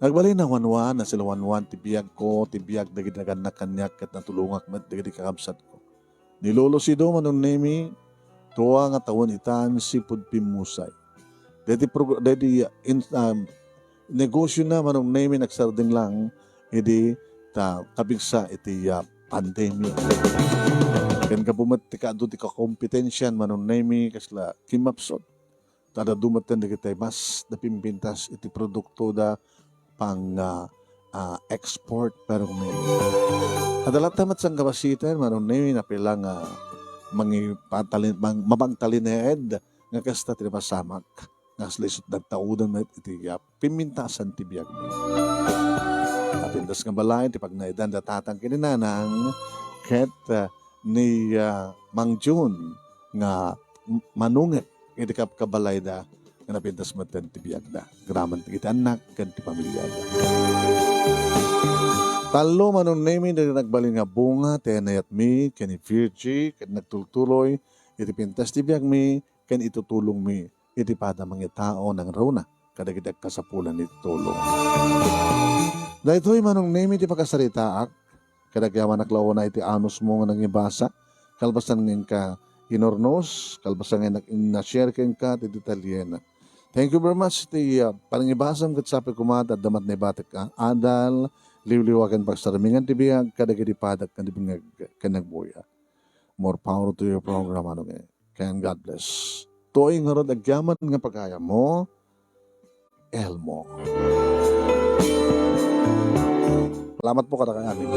Nagbalin a wanwan, nasilawanwan ti biagko, ti biag dagiti nagannak kaniak, ket natulongak met dagiti kakabsatko. Ni Lolo Sido, Manong Nemy, tua nga tawen itan, sipud pimmusay. Daydi prog-, daydi, in, um, negosiona, Manong Nemy, nagsardeng lang idi ta kapigsa iti, ah, pandemia. Ken gapu met ti kaadu ti kakompetensian, Manong Nemy, kasla kimmapsut. Ta adda dumaten dagiti mas napimpintas iti produktoda pang, ah, ah, export, pero may adda latta met sangkabasiten, Manong Nemy, napila nga mangipatalin-, mang-, mapagtalinaed nga kasta ti napasamak nga kasla isut' nagtaudan met iti, ah, pimmintasan ti biagmi. Napintas nga balay ti pagnaedan da tatang ken ni nanang ket, ah, ni, ah, Mang Jun nga m-, manungek iti kabkabalayda nga napintas metten ti biagda. Agraman ti iti annak ken ti pamiliada. Tallo, Manong Nemy, dagiti nagbalin nga bunga ti anayatmi ken ni Virgie ket nagtultuloy iti pintas ti biagmi ken itutulongmi iti pada mangitao nangruna kadagiti agkasapulan iti tulong. Daytoy manong nemi ti pakasaritaak, kadagiti amanak launa iti anusmo nga nangibasa, kalpasan nga inka inurnos, kalpasan nga inak-, na-share kenka ti detalyena. Thank you very much iti, ah, panangibasam ket sapay koma ta adda met naibatek a adal, liwliwa ken pagsarmingan ti biag kadagiti padak ken ti bingag ken nagbuya. More power to your program, ano nga. Ken God bless. Toy ngarud agyaman nga pagayammo, Elmo. Salamat po kadakayo amin.